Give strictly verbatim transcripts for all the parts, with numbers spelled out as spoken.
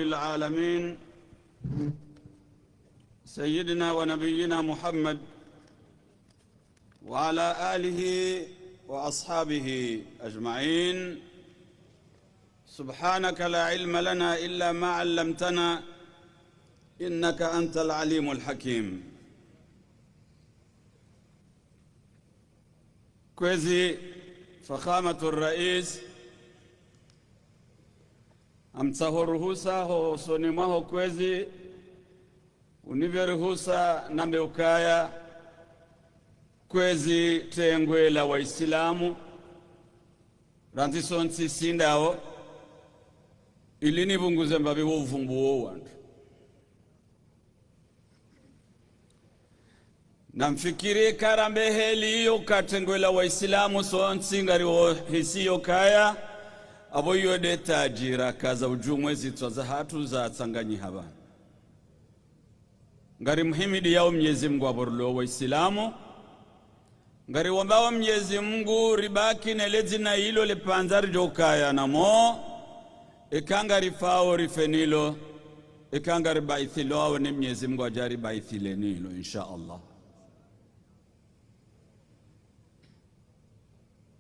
العالمين، سيدنا ونبينا محمد وعلى آله وأصحابه أجمعين. سبحانك لا علم لنا إلا ما علمتنا إنك أنت العليم الحكيم. Kwezi, Fakhamatu Rais, namtsaho ruhusa hosoni mwaho kwezi, unipve ruhusa nambe ukaya, kwezi tengwe la Waislamu, randzi sontsi sindao, ili nipvunguze mbapvi wo uvumbuo wandru. Namfikiri karambe heli iyo ka tengwe la Waislamu sontsi ngariwo hisi iyo kaya, apvo iyo nde taji rakaza udjumwe zitswa zahatru zatsanganyiha pvanu. Ngarimhimidiyao Mnyezi Mungu apvo rilo Waislamu. Ngariwombao Mnyezi Mungu ribaki ne le dzina ilo le pvandza ridjo kaya namo, eka ngarifao rife nilo, eka ngaribaithilwao ne Mnyezi Mungu adja aribaithile nilo, insha Allah.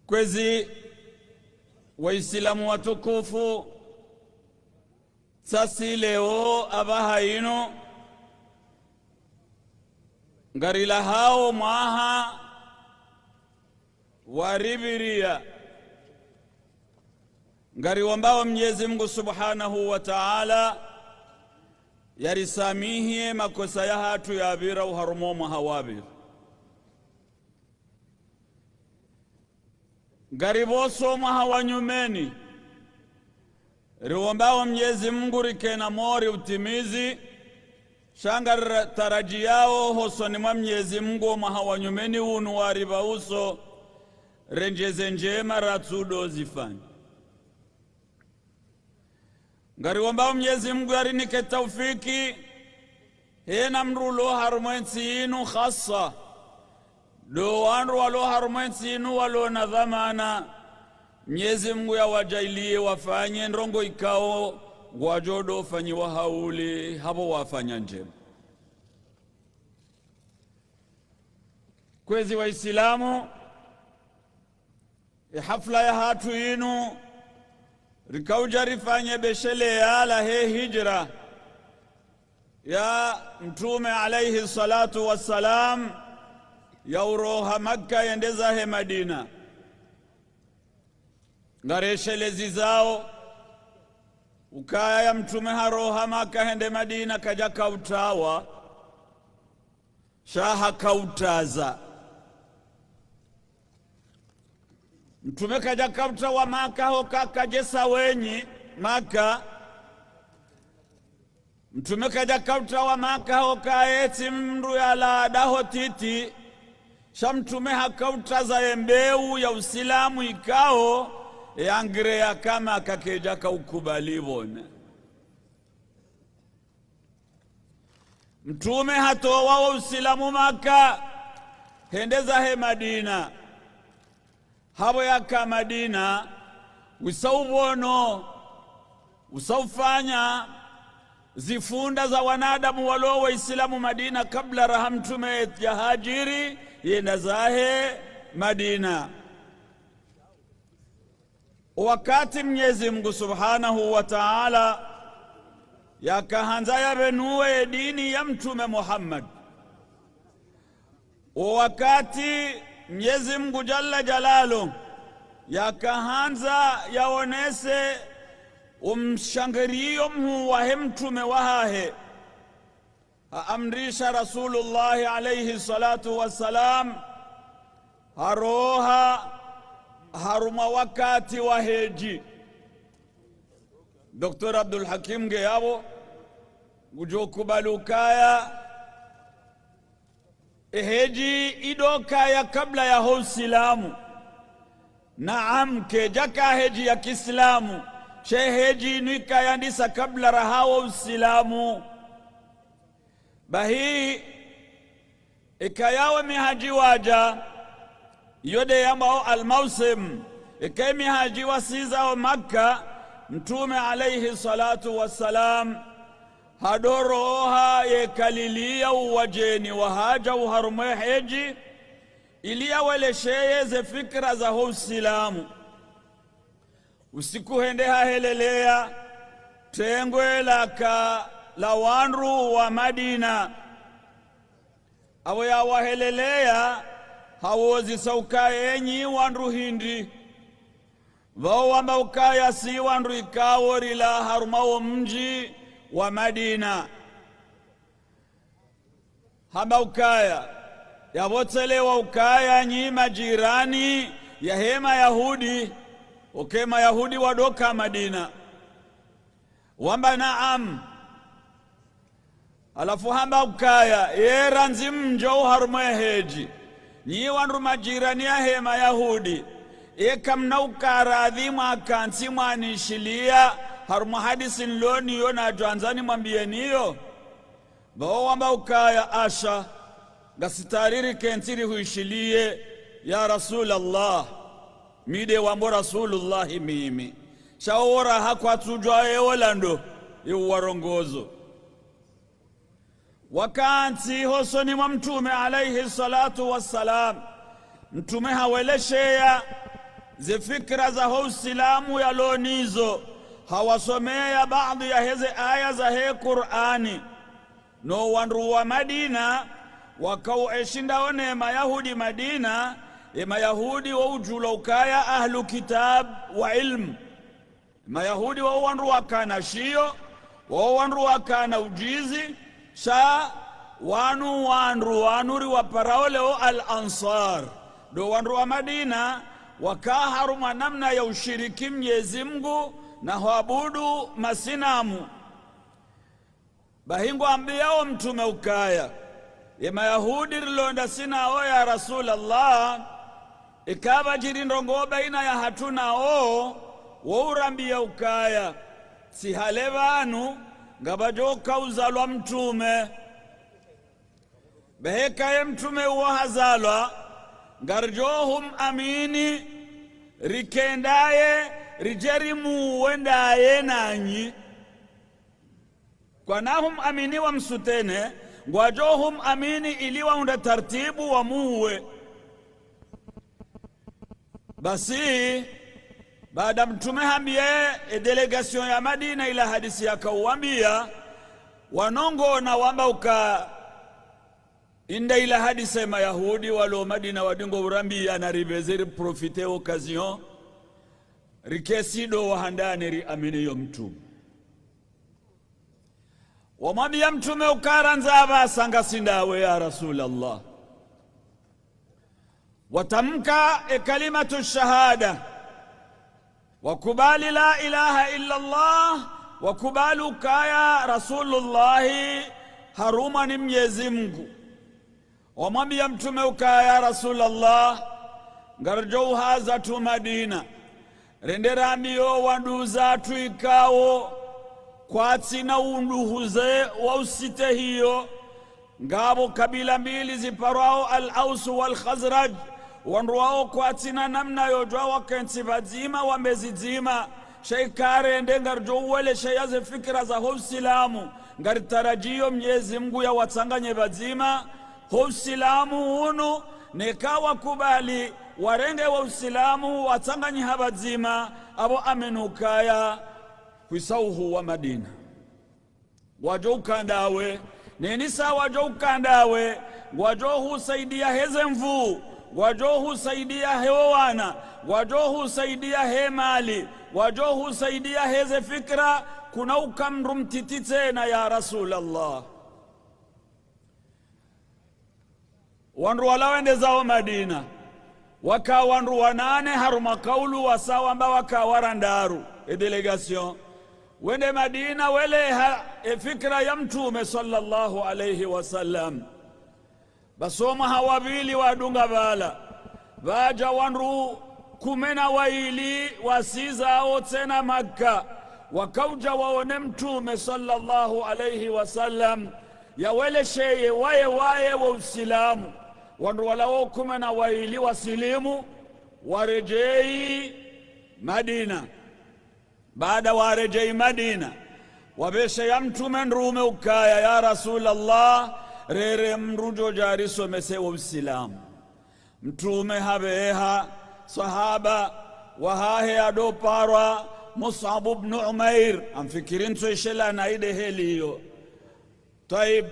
Kwezi, Waislamu watukufu, tsasi leo apvaha inu, ngarilahao mwaha wa ripviriya. Ngariwombao Mnyezi Mungu Subhanahu wa Ta'ala yarisamihi makosa yahatru yapvira oharumwa omwaha wapvira. Ngaripvoso mwaha wa nyumeni, riwombao Mnyezi Mungu rike namo riutimizi, sha ngaritarajiyao hosoni mwa Mnyezi Mungu omwaha wa nyumeni unu waripva uso, rendjeze ndjema ratsudo zifanya. Ngariwombao Mnyezi Mungu yarinike taufiki, hena mndru ulo harumwa entsi inu khasa, ndo wandru walo harumwa entsi inu walo na dhwamana, Mnyezi Mungu yawadjaaliye wafanye ndrongoo ikao ngwadjo do fanyiwa hauli hapvo wafanya ndjema. Kwezi Waislamu, e hafla yahatru inu, rikaudja rifanye besheleya lahe hijra ya Mtrume alayhi swalatu wassalam, ya uroha Makka yende zahe Madina. Ngareshelezizao ukaya Mtrume haroha Makka hende Madina kadjaka utawa, sha haka utaza. Mtrume kadjaka utawa Makka hoka kadjesa wenyi Makka. Mtrume kadjaka utawa Makka hoka yetsi mndru yala daho titi. Sha Mtrume haka utaza ye mbeu ya Usilamu ikao, ye angre yaka Makka kedjaka ukubali pvona. Mtrume hatowa wo Usilamu Makka, hende zahe Madina. Hapvo yaka Madina, usa upvono, usa ufanya zifunda za wanadamu walo Waislamu Madina kabla raha Mtrume yahajiri, yenda zahe Madina. Wakati Mnyezi Mungu Subhanahu wa Ta'ala yakahandza yapvenuwe dini ya Mtrume Muhammad, o wakati Mnyezi Mungu Jalla Jalaluhu yakahandza yaonese umshangiriyo mhuu wahe Mtrume wahahe, haamrisha Rasulullahi alayhi swalatu wassalam, haroha harumwa wakati wa heji. Docteur Abdul Hakim nge yapvo, ngudjo kubali ukaya, e heji ido kaya kabla yaho Usilamu. Naam, kedjaka heji ya Kiislamu, she heji inu ikayandisa kabla raha wo Usilamu. Bahi, eka yawo mihaji wadja, iyo nde yambwao al-mawsim, eka mihaji wasizao Makka, Mtrume alayhi swalatu wassalam hadoroha yekalilia uwadjeni wahaja uharumwa ye hedji, ili yawelesheye ze fikira zaho usilamu. Usiku hende hahelelea tengwe laka la wandru wa Madina. Apvo yawahelelea, hawozisa ukaya enyi wandru hindri. Pvao wamba ukaya si wandru ikao rilawa harumwa wo mdji wa Madina. Hamba ukaya, yapvotselewa ukaya nyi majirani yahe Mayahudi, oke Mayahudi wadoka Madina. Wamba naam. Halafu hamba ukaya, ye randzi mdjo uharumwa ye hedji, nyi wandru majirani yahe Mayahudi, eka mna ukaradhi mwakantsi mwanishiliya harumwa hadisi nilo nayo nadjwandzani mwambiyeniyo. Pvao wamba ukaya asha, ngasi tayari rikentsi rihwishiliye, ya Rasulallah. Mi nde wambo Rasulullahi mimi. Sha wo raha kwatsudjuwa ye wolando, ye uwarongozo. Wakantsi hosoni mwa Mtrume alayhi swalatu wassalam. Mtrume hawelesheya ze fikira zaho usilamu yalo nazo, hawasomeya baadhwi yaheze aya zahe Kur'ani. No wandru wa Madina, wakao weshinda wo ne Mayahudi Madina, ye Mayahudi wo udjulwa ukaya ahlu kitab wa ilmu. Mayahudi wo wandru wakana shiyo, wo wandru wakana ujuzi, sha wanu wandru wanu riwaparao leo al-Ansar. Ndo wandru wa Madina, waka harumwa namna ya ushiriki Mnyezi Mngu na hwabudu masinamu. Bahi ngwambiyawo Mtrume ukaya, ye Mayahudi rilo ndasi nawo ya Rasulallah, ikapvadjiri ndrongoo baina yahatru nawo, wo urambiya ukaya, tsi hale pvanu, ngapvadjoka uzalwa Mtrume. Bahi eka ye Mtrume uwo hazalwa, ngaridjo hum amini, rike ndaye, ridje rimuwe ndaye nanyi. Kwana hum amini wamsutene, ngwadjo hum amini ili wahundre tartibu wamuwe. Basi, baada Mtrume hambiye e délégation ya Madina ila hadisi yakao uwambiya, wanongona wamba uka, inde ila hadisi ye Mayahudi walo Madina wadingo urambiya na ripveze riprofite occasion, rikesi ndo wahandani riamini yo Mtrume. Wamwambiya Mtrume uka randzi apvasa ngasi ndawe ya Rasulallah. Watamka e kalimatu shahada. Wakubali la ilaha illallah. Wakubali ukaya Rasulullahi harumwa ni Mnyezi Mngu. Wamwambiya Mtrume ukaya Rasulallah, ngaridjo uhaza tu Madina. Rende rambiyo wanduzatru ikao kwatsina unduhuze wa usitehiyo. Ngapvo kabila mbili ziparwao al-Aus wal-Khazraj, wandru wao kwatsina namna yodjuwa wakentsi pvadzima wambe zidzima. Sha ika rende ngaridjo uwelesheya ze fikira zaho usilamu, ngaritarajiyo Mnyezi Mngu yawatsanganye pvadzima ho usilamu unu, neka wakubali warenge wo usilamu watsanganyiha pvadzima, apvo amini ukaya hwisa uhuwa Madina. Ngwadjo uka ndawe, neni sa wadjo uka ndawe, ngwadjo husaidiya heze nvuu, ngwadjo husaidiya he wo wana, ngwadjo husaidiya he mali, ngwadjo husaidiya heze fikira, kuna uka mndru mtiti tsena ya Rasulallah. Wandru wala wende zawo Madina, waka wandru wanane harumwa kaulu wasa wamba waka warandraru, e délégation. Wende Madina weleha e fikira ya Mtrume swallallahu alayhi wa sallam. Basi o mwaha wa pvili wadunga pvala, pvadja wandru kume na waili wasizawo tsena Makka, wakaudja waone Mtrume swallallahu alayhi wa sallam, yawelesheye waye waye wo usilamu. Wandru wala wo kume na waili wasilimu, waredjeyi Madina. Baada waredjei Madina, wapvesheya Mtrume ndrume ukaya: "Ya Rasulallah, rere mdru djo djarisomese wo Usilamu." Mtrume hapveha swahaba wahahe ado parwa Mus'ab ibn Umair, amfikiri ntsu ishelana ide heli iyo. Twayib,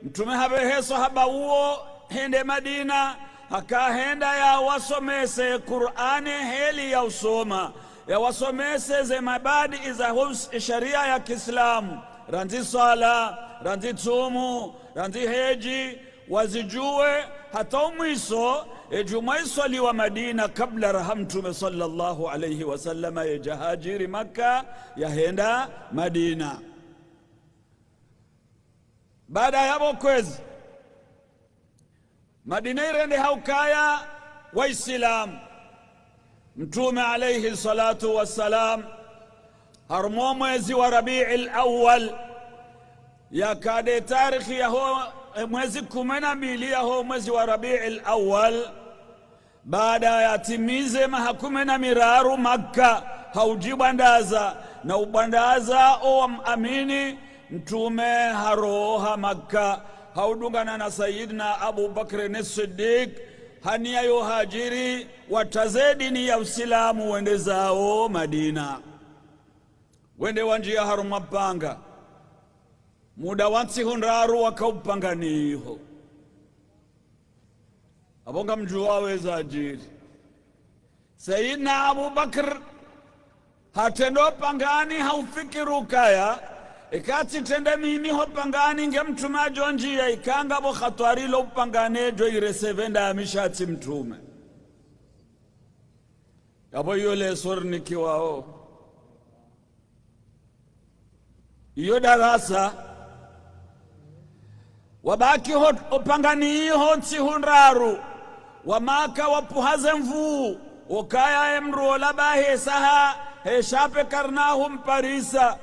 Mtrume hapvehe swahaba uwo hende Madina, haka henda yawasomese Kur'ani heli ya usoma, yawasomese ze mabadi za hus-, sharia ya Kiislamu, randzi swala, randzi tsumu, randzi hedji, wazidjuwe hata umwiso, edjumwa iswaliwa Madina kabla raha Mtrume swallallahu alayhi wa sallama yedja hadjiri Makka yahenda Madina. Baada yapvo kwezi, Madina irendeha ukaya Waisilamu. Mtrume alayhi swalatu wassalam, harumwa mwezi wa Rabi'il Awwal, yaka nde tarikhi yaho, e, mwezi kume na mbili yaho mwezi wa Rabi'il Awwal, baada yatimize maha kume na miraru Makka, ha udjibwandaza, na ubwandaza owamuamini, Mtrume haroha Makka, ha udungana na Sayyidina Abu Bakr as-Siddiq, ha niya yo hadjiri, watraze dini ya Usilamu wende zawo Madina. Wende wandjiya harumwa panga. Muda wa ntsihu ndraru waka upangani iho. Apvo ngamdjuwao eza djiri. Sayyidina Abu Bakr hatrende ho pangani ha ufikiri ukaya, eka tsitrende mimi ho pangani nge Mtrume adjo ndjiya, ika ngapvo khatwari lo upangani edjo ireseve ndami sha tsi Mtrume. Yapvo iyo leso rinikiwao. Iyo darasa, wabaki ho, ho pangani iho ntsihu ndraru, Wamaka wapvuha ze nvuu, wokaya ye mdru ola bahi esaha, hesha pvo karina humparisa.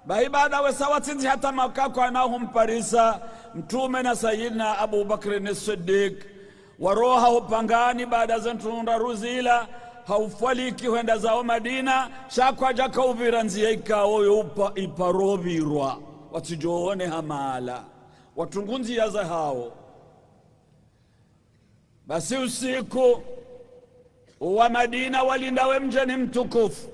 Bahi baada wesa watsindzi hata Maka kwana humparisa, Mtrume na Sayyidina Abu Bakr as-Siddiq, waroha ho pangani baada ze ntsihu ndraru zila, ha ufwaliki hwenda zawo Madina, sha kwadjaka upvira ndziya ikao yo upa-, iparo pvirwa, watsidjo one ha mahala, watungu ndziya zahawo. Basi usiku, owa Madina walinda we mdjeni mtukufu.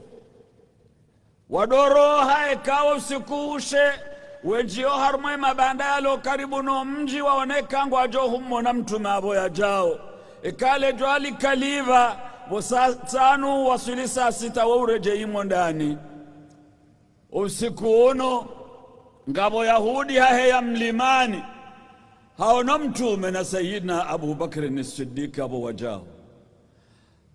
Wadoroha eka wo usiku ushe, wendjiyo harumwa ye mabanda yalo karibu no mdji waone eka ngwadjo humona Mtrume apvo yadjao. Eka le djuwa likalipva, pvo saa ntsanu waswili saa sita wo uredjeyi mo ndani. Usiku unu, ngapvo Yahudi haheya mlimani, haono Mtrume na Sayyidina Abu Bakr as-Siddiq apvo wadjao.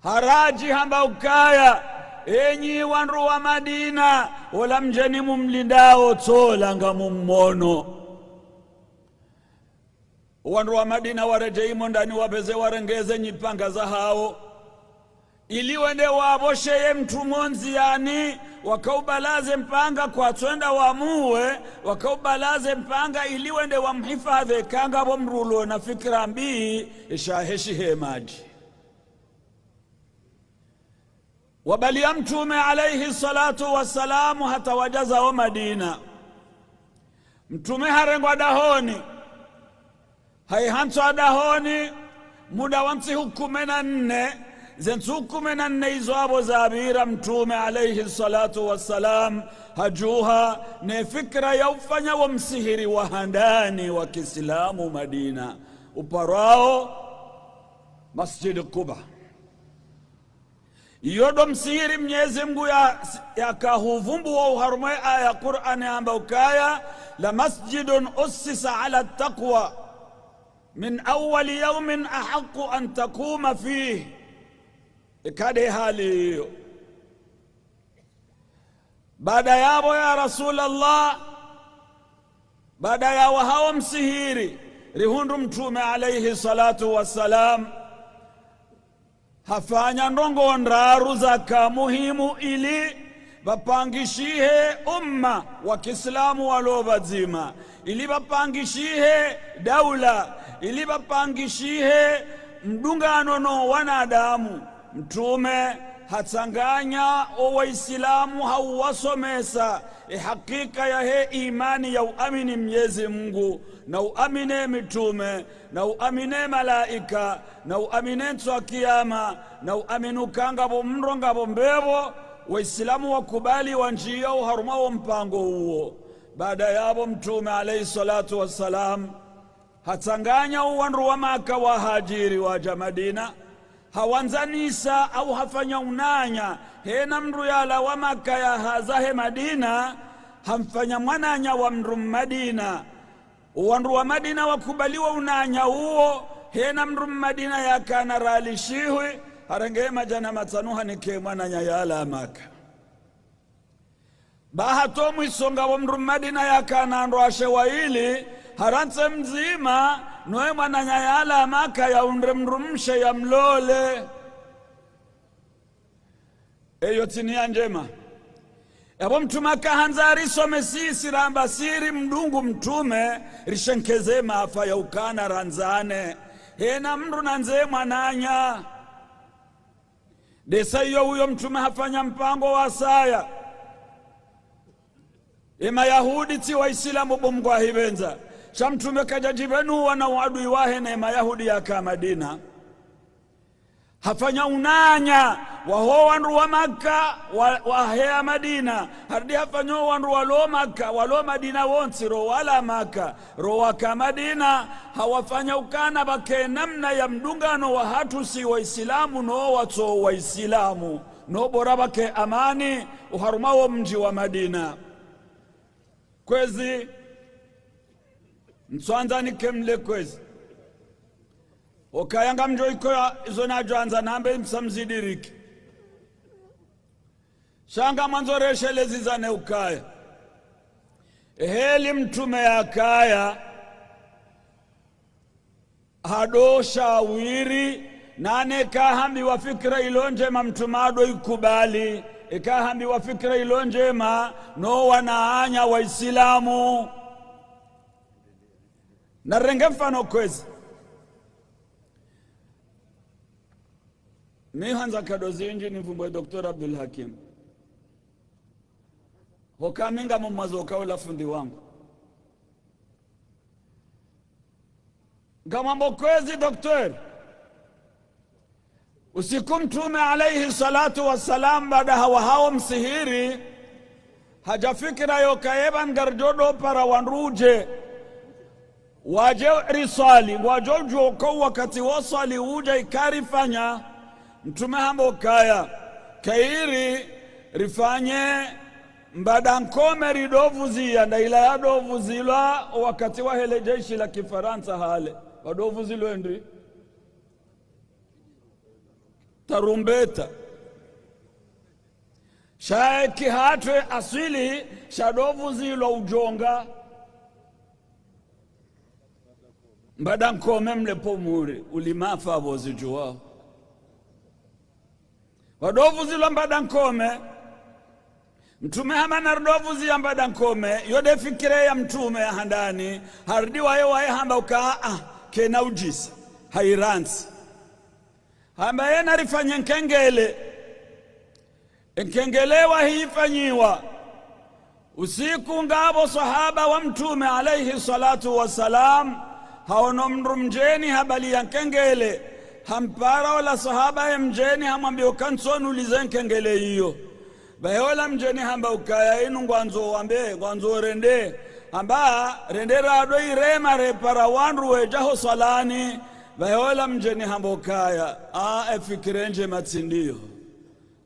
Haradji hamba ukaya, enyi wandru wa Madina, ola mdjeni mumlindao tsi ola ngamummono. Wandru wa Madina waredjeyi mo ndani wapveze warenge ze nyipanga zahawo, ili wende wapvosheye Mtrume ndziyani, waka ubalaze mpanga kwatsu enda wamuwe, waka ubalaze mpanga ili wende wamuhifadhwi eka ngapvo mdru ulo na fikira mbi, esha heshihe madji. Wabaliya Mtrume alayhi swalatu wassalam hata wadja zawo Madina. Mtrume harengwa dahoni. Hayihantswa dahoni, muda wa ntsihu kume na nne, ze ntsihu kume na nne izo apvo zapvira Mtrume alayhi swalatu wassalam, hadjuha ne fikira ya ufanya wo msihiri wa handani wa Kiislamu Madina, uparwao Masjid Quba. Iyo ndo msihiri Mnyezi Mngu ya, yaka huvumbuwa oharumwa ye aya Qur'ani hamba ukaya: "لمسجد أسس على التقوى من أول يوم أحق أن تقوم فيه." Ika nde hali iyo. Baada yapvo, ya Rasulallah, baada ya waha wo msihiri, rihundru Mtrume alayhi swalatu wassalam hafanya ndrongoo ndraru zaka muhimu ili pvapangishihe umma wa Kiislamu walo pvadzima, ili pvapangishihe daula, ili pvapangishihe mdungano no wanadamu. Mtrume hatsanganya owaisilamu hauwasomesa ehakika yahe imani ya uamini Mnyezi Mungu, na uamini emitume, na uamini emalaika, na uamini entswa kiyama, na uamini uka ngapvo mro ngapvo mbepvo, waisilamu wakubali wandjiya oharumwa wompango uwo. Baada yapvo Mtume alayhi swalatu wassalam, hatsanganya owandru wa Maka wahajiri waja Madina, hawandzanisa au hafanya unanya, hena mndru yalawa Maka yahaza he Madina, hamfanya mwananya wa mndru Mmadina. Owandru wa Madina wakubali wounanya uwo, hena mndru Mmadina yakana rali shihwi, harenge madjana matsanu hanike mwananya yalawa Maka. Ba hata omwiso ngapvo mndru Mmadina yakana wandruwashe waili, harantsi mdzima, noye mwananya yalawa Maka yahundre mndru mshe yamlole. Eyo tsi niya ndjema. Yapvo Mtume akahandza arisomese sisi ramba siri mdungu Mtume, rishenkeze maafa ya ukana randzane. Hena mndru nandze mwananya. Ndesa iyo uyo Mtume hafanya mpango wasaya. Emayahudi tsi waisilamu bo Mngu ahipvendza. Sha Mtume kaja jipvenuwa na uadui wahe ne Mayahudi yaka Madina. Hafanya unanya waho wandru wa Maka wa, waheya Madina. Harudi hafanya owandru walo Maka, walo Madina wontsi, ro walawa Maka, ro waka Madina, hawafanya ukana pvake namna ya mdungano wahatru si waisilamu no watso waisilamu, no bora pvake amani oharumwa womdji wa Madina. Kwezi, ntswandza nike mle kwezi. Okaya ngamdjo ikoya izo nadjo andza nambe msa mzidiriki. Sha ngamwandzo reshelezizane ukaya. Eheli Mtume yakaya, hado shawiri, nane eka hambiwa fikira ilo ndjema Mtume hado ikubali, eka hambiwa fikira ilo ndjema, no wananya waisilamu. Narenge mfano kwezi. Mi handza nkado zindji nimvumbwe Docteur Abdul Hakim. Hoka mi ngamumwazo uka ula fundi wangu. Ngamwambo kwezi, Docteur. Usiku Mtume alayhi swalatu wassalam, baada hawaha omsihiri, haja fikira yoka yeba ngaridjo do para wandru uje. Waje riswali, ngwadjo djuwa uka owakati woswali uja ikarifanya. Mtume hamba ukaya, kayiri rifanye mbada nkome ridovuziya, nda ila yadovuzilwa owakati wahe le jeshi la Kifarantsa hale. Wadovuzilwe ndri? Tarumbeta. Sha eki hatru aswili, shadovuzilwa ujonga. Mbada nkome mle po muri, ulima fa pvo zidjuwao. Wadovuzilwa mbada nkome. Mtume hamba naridovuziya mbada nkome, yo nde fikira ya Mtume ya handani, harudi waye waye hamba uka, ah, kena ujisa, hairantsi. Hamba yena rifanye nkengele. Nkengele wahifanyiwa. Usiku ngapvo swahaba wa Mtume alayhi swalatu wassalam, haono mndru mdjeni habaliya nkengele. Hampara ola swahaba ye mdjeni hamwambiya uka ntsoni ulize nkengele iyo. Bahi ola mdjeni hamba ukaya inu ngwandzo wambe, ngwandzo rende. Hamba rende rado irema repara wandru weja ho swalani. Bahi ola mdjeni hamba ukaya, a, efikira ndjema tsi ndiyo.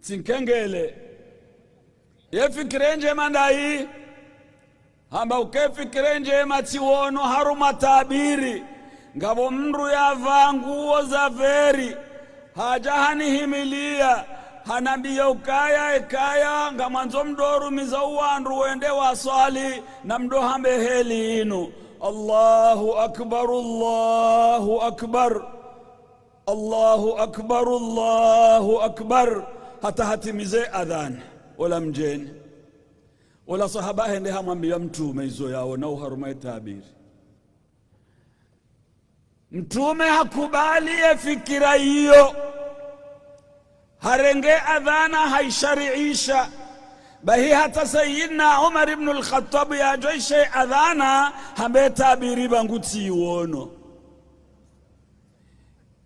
Tsi nkengele. Ye fikira ndjema ndayi? Hamba uka efikira ndjema tsiwono harumwa tabiri. Ngapvo mndru yavaa nguo za vert. Haja hanihimiliya. Hanambiya ukaya ekaya ngamwandzo mdo rumiza owandru wende waswali. Na mdo hambe heli inu. Allahu akbar, Allahu akbar. Allahu akbar, Allahu akbar. Hata hatimize adhan. Ola mdjeni. Ola swahaba hende hamwambiya Mtume izo yaona oharumwa etabiri. Mtume hakubali efikira iyo. Harenge adhana haishariisha. Bahi hata Sayyidina Umar ibn al-Khattab yadjo ishe adhana, hambe tabiri ba ngutsi iwono.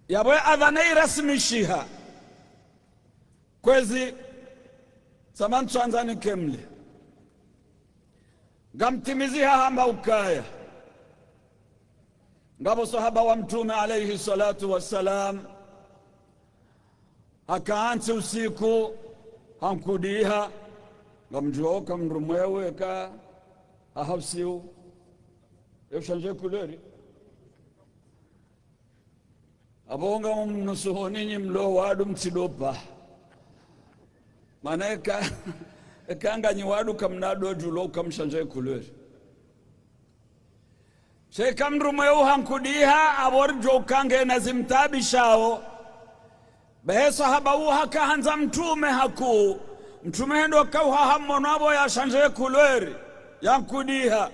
Yapvo adhana irasmishiha. Kwezi, samantsu andzani kemle. Ngamtimizi hahamba ukaya. Ngapvo swahaba wa Mtrume alayhi swalatu wa salam. Hakantsi usiku, hankudiha. Ngamdjuwa uka mdru mwewe ka, hahausiu. Yo changer couleur. Apvo ngamnusuhuni nyi mlo wadu mtsidopva. Mana eka, eka nganyi wadu kamnadodjulo uka mchanger couleur. Sha eka mdru mwewe hankudiha, apvo ridjo uka ngena zimtaabishao. Bahi swahaba uwo haka handza Mtrume hakuu. Mtrume hendo kauha hamono apvo ya changer couleur, yankudiha.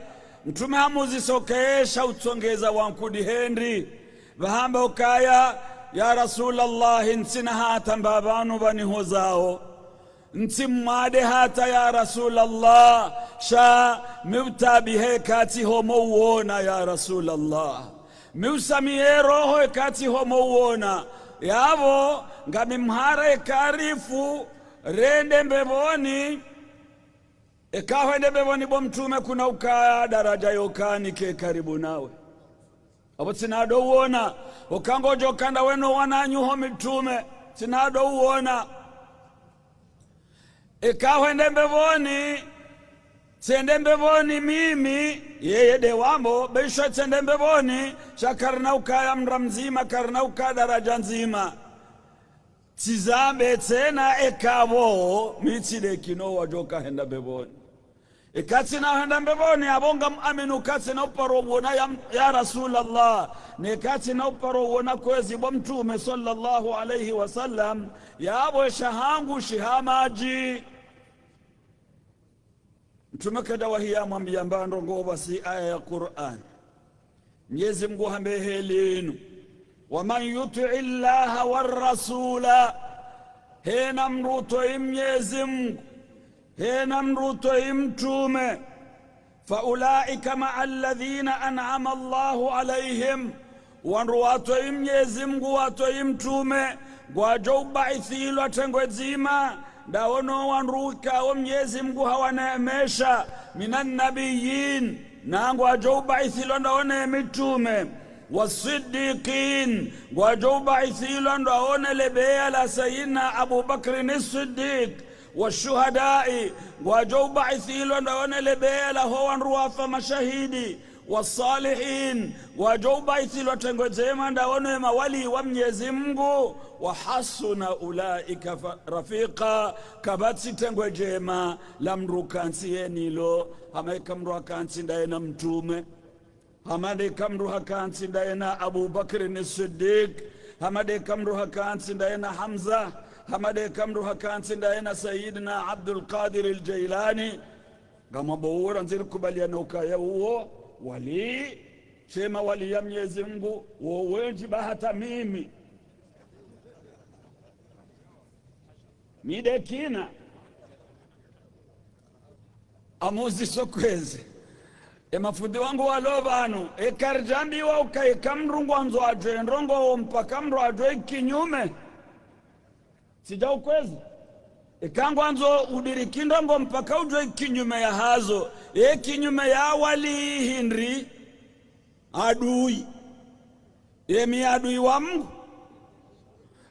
Mtrume hamuzisa uka ye sha utsongeza wankudihe ndri. Pvahamba ukaya, ya Rasulallah, ntsina hata mbapvanu pvanihozao. Ntsi mwade hata ya Rasulallah, sha mi utaabihe eka tsi homo uona ya Rasulallah. Mi usamiye roho eka tsi homo uona. Yapvo, ngamimhara eka rifu, rende mbepvoni. Eka hwende mbepvoni bo Mtrume kuna uka daraja yoka nike karibu nawe. Apvo tsinado uona, uka ngodjo kanda we no wananyaho mitrume, tsinado uona. Eka hwende mbepvoni, tsende mbepvoni mimi, yeye nde wambo, be isho tsende mbepvoni, sha karina ukaya mdra mdzima, karina uka daraja ndzima. Tsizambe tsena eka pvo, mi tsi nde kino wadjo ka henda mbepvoni. Eka tsina henda mbepvoni, apvo ngamwamini uka tsina uparo uona ya, ya Rasulallah. Neka tsina uparo uona kwezi bo Mtrume swallallahu alayhi wa sallam, yapvo esha hangu shiha madji. Mtrume kadja wahi yamwambiya mba ndrongoo pvasi aya ya Qur'an. Mnyezi Mngu hambe heli inu: ومن يطع الله والرسول, hena mdru utwii Mnyezi Mngu, hena mdru utwii Mtrume, فأولئك مع الذين أنعم الله عليهم, wandru watwii Mnyezi Mngu, watwii Mtrume, ngwadjo ubaithilwa tengwe dzima, ndawo no wandru ikao Mnyezi Mngu hawaneemesha, من النبيين, na ngwadjo ubaithilwa ndawo ne mitrume, والصديقين, ngwadjo ubaithilwa ndawo ne lebeya la Sayyidina Abu Bakrin Siddiq, والشهداء, ngwadjo ubaithilwa ndawo ne lebeya la ho wandru wafa mashahidi, والصالحين, ngwadjo ubaithilwa tengwe dzema ndawo ne mawali wa Mnyezi Mngu, وحسن أولئك ف-, رفيقا, kapvatsi tengwe dzema la mdru kantsi yenilo, hama eka mdru hakantsi ndaye na Mtrume. Hama nde eka mdru hakantsi ndaye na Abu Bakrin Siddiq, hama nde eka mdru hakantsi ndaye na Hamza, hama nde eka mdru hakantsi ndaye na Sayyidina Abdul Qadir al-Jailani. Ngamwambo uwo randzi rikubaliana ukaya uwo wali, she mawali ya Mnyezi Mngu, wo wendji ba hata mimi. Mi nde kina. Amuziso kwezi. E mafundi wangu walo pvanu, eka ridjambiwa uka eka mdru ngwandzo adjuwe ndrongoo mpaka mdru adjuwe kinyume. Tsidja ukwezi. Eka ngwandzo udiriki ndrongoo mpaka udjuwe kinyume ya hazo. Ye kinyume ya wali hindri? Adui. Ye mi adui wa Mngu.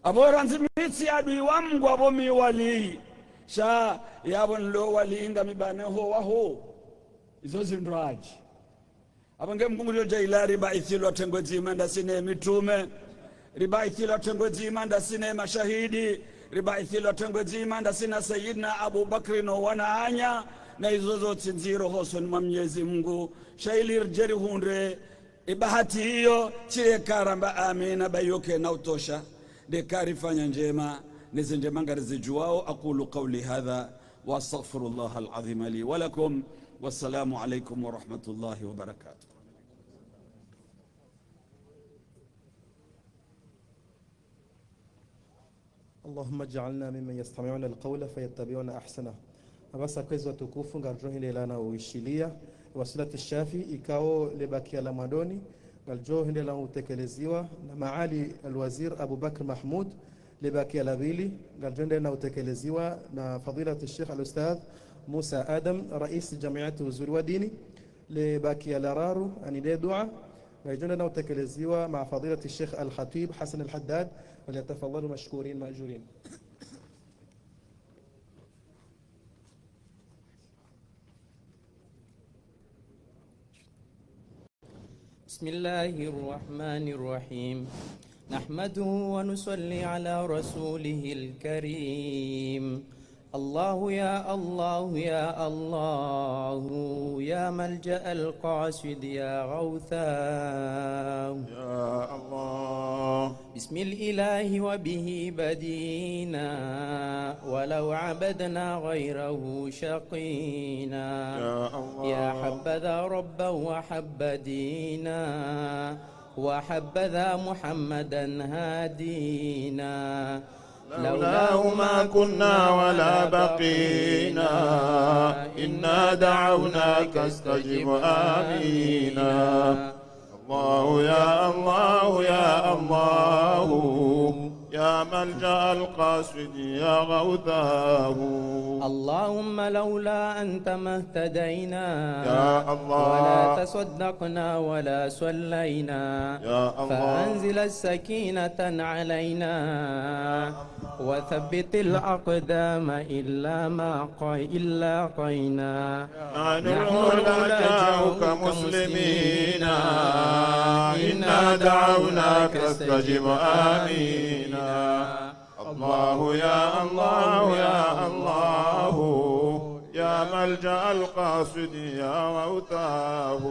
Apvo randzi mi tsi adui wa Mngu, apvo mi wali. Sha, yapvo nilo wali ngami bane ho waho. Izo zindrwadji. Apvo nge Mngu ngudjo djaaliya ribaithilwa tengwe dzima ndasi ne mitrume. Ribaithilwa tengwe dzima ndasi ne mashahidi. Ribaithilwa tengwe dzima ndasi na Sayyidina Abu Bakri no wananya. Na izo zo tsi ndziro hosoni mwa Mnyezi Mngu. Sha ili ridje rihundre ibahati iyo, tsi eka ramba amina, ba iyo kayina utosha, nde eka rifanya ndjema, ne ze ndjema ngarizidjuwao. أقول قولي هذا وأستغفر الله العظيم لي ولكم، والسلام عليكم ورحمة الله وبركاته. اللهم اجعلنا ممن يستمعون القول فيتبعون أحسنه. Apvasa kwezi watukufu, ngarijo hwendelea na uishiliya wasilati shafi, ikao le bakiya la mwandoni ngarijo hwendelea na utekeleziwa na Maali Alwazir Abubakar Mahmud. Le bakiya la pvili ngarijo hwendelea na utekeleziwa na Fadhilati Sheikh Alustadh Musa Adam, Rais Jamiati Uzuri wa Dini. Le bakiya la raru, yaani le dua, ngarijo hwendelea na utekeleziwa مع فضيلة الشيخ الخطيب حسن الحداد، فليتفضلوا مشكورين مأجورين. بسم الله الرحمن الرحيم. نحمده ونصلي على رسوله الكريم. الله يا الله يا الله، يا ملجأ القاصد يا غوثاه. يا الله. بسم الإله وبه بدينا، ولو عبدنا غيره شقينا. يا الله. يا حبذا ربا وحب دينا، وحبذا محمدا هادينا. لولاه ما كنا ولا بقينا، إنا دعوناك استجب آمينا. الله يا الله يا الله، يا ملجأ القاصد يا غوثاه. اللهم لولا أنت ما اهتدينا، يا الله. ولا تصدقنا ولا صلينا، يا الله. فأنزل السكينة علينا، وثبت الأقدام إلا ما قي-، إلا قينا. نحن العلا جاءوك مسلمين، إنا دعوناك استجب آمينا. الله يا الله يا الله، يا ملجأ القاصد يا غوثاه.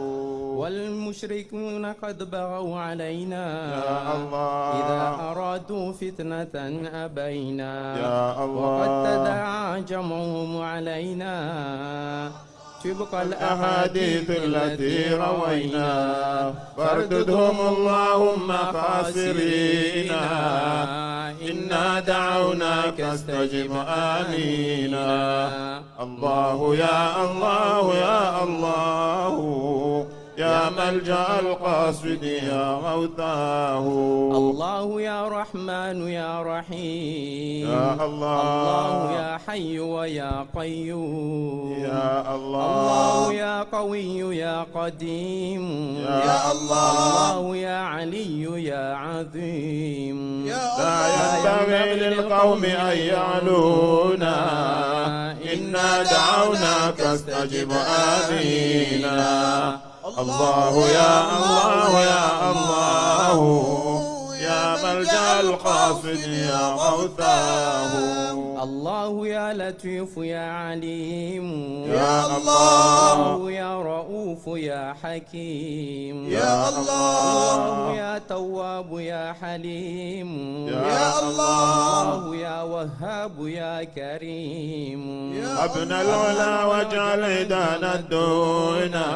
والمشركون قد بغوا علينا، يا الله. إذا أرادوا فتنة أبينا، يا الله. وقد تداعى جمعهم علينا، طبق الأحاديث التي روينا، فارددهم اللهم خاسرين، إنا دعوناك استجب آمينا. الله يا الله يا الله، يا ملجأ القاصد يا غوثاه. الله يا رحمن يا رحيم، يا الله. الله يا حي ويا قيوم، يا الله. الله يا قوي يا قديم، يا الله. الله يا علي يا عظيم، يا الله. لا ينبغي للقوم أن يعلونا، إنا دعوناك استجب آمينا. الله يا الله يا الله، يا ملجأ القاصد يا غوثاه. الله يا لطيف يا عليم، يا الله. الله يا رؤوف يا حكيم، يا الله. الله يا تواب يا حليم، يا الله. الله يا وهاب يا كريم. هبنا العلا واجعل عدانا الدنا،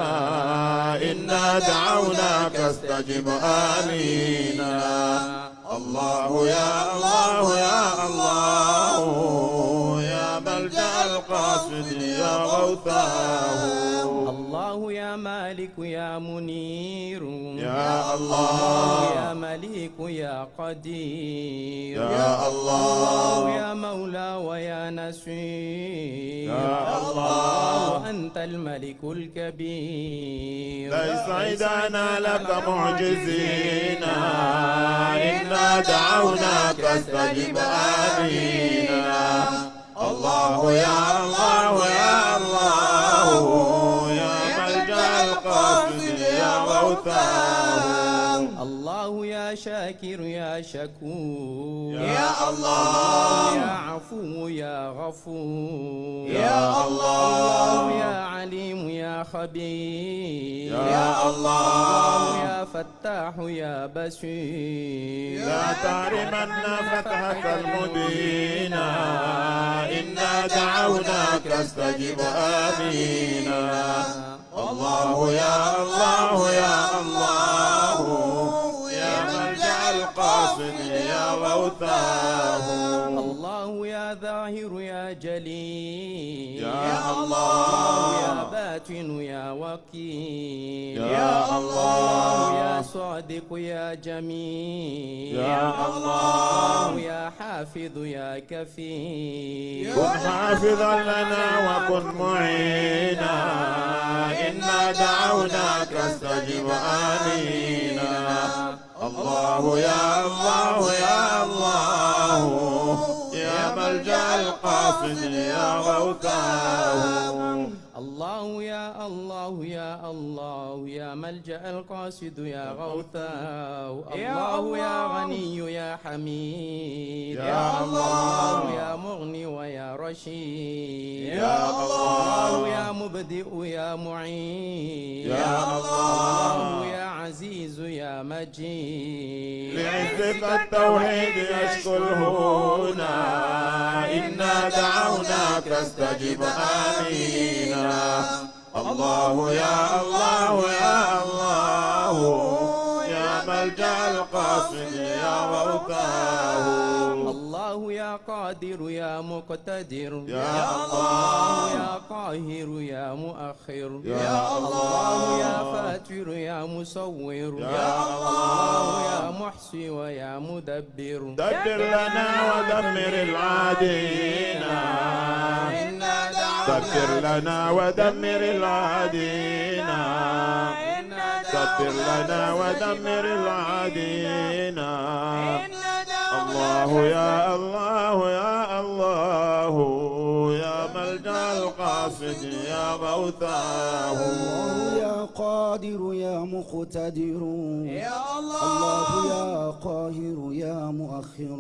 إنا دعوناك استجب آمينا. الله يا الله يا الله، يا ملجأ القاصد يا غوثاه. الله يا مالك يا منير، يا الله. الله يا مليك يا قدير، يا الله. الله يا مولى ويا نصير، يا الله. الله أنت الملك الكبير. ليس عدانا لك معجزين، إنا دعوناك استجب آمينا. الله يا الله يا الله، يا ملجأ القاصد يا غوثاه. الله يا شاكر يا شكور، يا الله. الله يا عفو يا غفور، يا الله. الله يا عليم يا خبير، يا الله. الله يا فتاح يا بصير. لا تحرمنا فتحك المبين، إنا دعوناك استجب آمينا. الله يا الله يا الله، يا ملجأ القاصد يا غوثاه. جليل. يا الله. يا باطن يا وكيل. يا الله. يا صادق يا جميل. يا الله. يا حافظ يا كفيل. كن حافظا لنا وكن معينا، إنا دعوناك استجب آمينا. الله يا الله يا الله، يا ملجأ القاصد يا غوثاه. الله يا الله يا الله، يا ملجأ القاصد يا غوثاه. الله يا غني يا حميد. يا الله. الله يا مغني ويا رشيد. يا الله. الله يا مبدئ يا معيد. يا الله. الله يا عزيز يا مجيد. لعزك التوحيد يشكو الهنا، إنا دعوناك استجب آمينا. الله يا الله يا الله، يا ملجأ القاصد يا غوثاه. الله يا قادر يا مقتدر. يا الله. يا قاهر يا مؤخر. يا الله. يا فاطر يا مصور. يا الله. يا محسن ويا مدبر. دبر لنا ودمر العادين. دبر لنا ودمر العادين. دبر لنا ودمر العادين. الله يا الله يا الله، يا ملجأ القاصد يا غوثاه. الله يا قادر يا مقتدر. يا الله. الله يا قاهر يا مؤخر.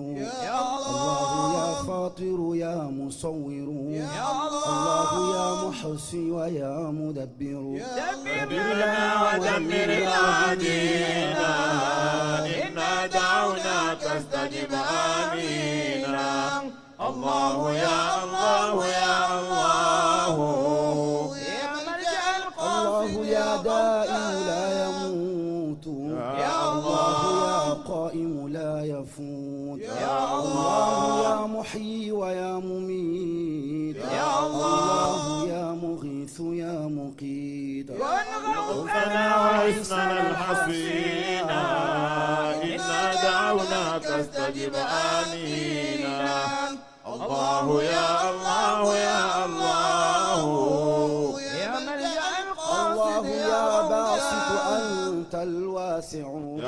يا الله. الله يا فاطر يا مصور. يا الله. الله يا محصي ويا مدبر. دبر لنا ودمر العادين، إنا دعوناك استجب آمينا. الله يا الله يا الله، يا ملجأ القاصد الله يا دائم لا يموت. يا الله. الله يا قائم لا يفوت. يا الله. الله يا محيي ويا مميت. يا الله. الله يا مغيث يا مقيت. وانغوثنا وحصننا الحصينا، إنا دعوناك استجب آمينا. الله يا الله يا الله، يا ملجأ القاصد الله يا يا باسط غوثاه. أنت الواسع.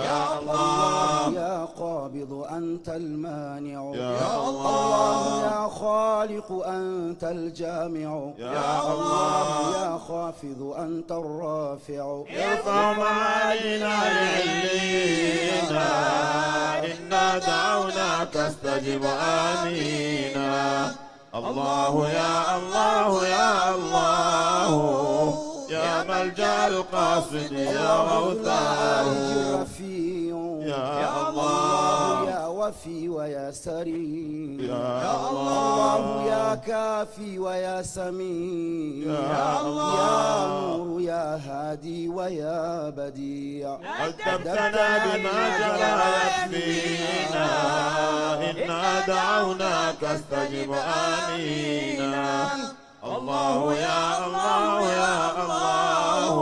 يا الله. الله يا قابض أنت المانع. يا الله. الله يا خالق أنت الجامع. يا الله. الله يا خافض أنت الرافع. ارفع معالينا لعلينا، إنا دعوناك استجب آمينا. الله يا الله يا الله، يا ملجأ القاصد يا الله غوثاه. العرش الرفيع. يا يا الله. الله يا وفي ويا سريع. يا الله. الله يا كافي ويا سميع. يا الله. يا نور يا هادي ويا بديع. أدبتنا بما جرى يكفينا، إنا دعوناك استجب آمينا. الله يا الله يا الله،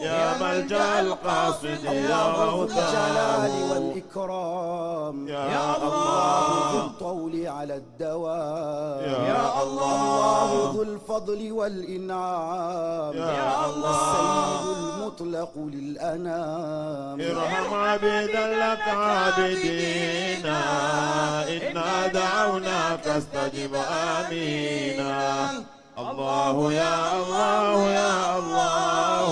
يا ملجأ القاصد يا الله ذو غوثاه. الجلال والإكرام. يا يا الله. الله ذو الطول على الدوام. يا يا الله. الله ذو الفضل والإنعام. يا يا الله. السيد المطلق للأنام. ارحم عبيدا لك عابدينا، إنا دعوناك استجب آمينا. الله يا الله يا الله،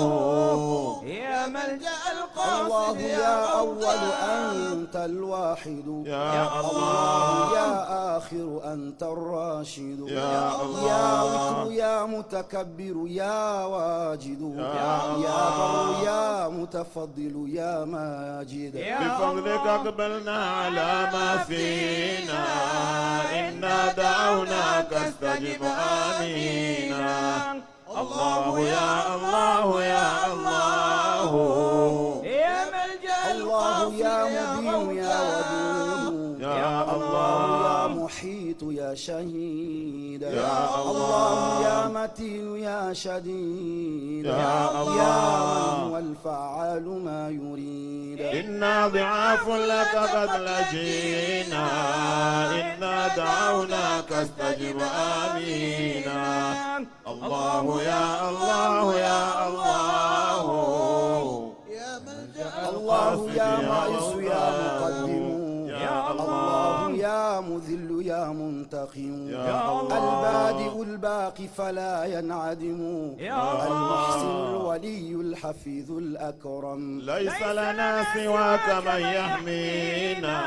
يا ملجأ القاصد الله يا يا أول غوثاه. أنت الواحد. يا يا الله. الله يا آخر أنت الراشد. يا يا الله. وتر يا متكبر يا واجد. يا يا الله. بر يا متفضل يا ماجد. يا بفضلك الله. أقبلنا على ما فينا، إنا دعوناك استجب آمينا. الله يا الله يا الله، يا ملجأ الله القاصد يا يا مبين يا غوثاه. ودود. يا الله. الله يا محيط يا شهيد. يا الله. الله يا متين يا شديد. يا الله. يا من هو الفعال ما يريد. إنا ضعاف لك قد لجينا، إنا دعوناك استجب آمينا. الله يا الله يا الله. الله يا معز يا مقدم. يا الله. الله يا مذل يا منتقم. يا الله. البادئ الباقي فلا ينعدم. يا الله. المحسن الولي الحفيظ الأكرم. ليس لنا سواك من يحمينا،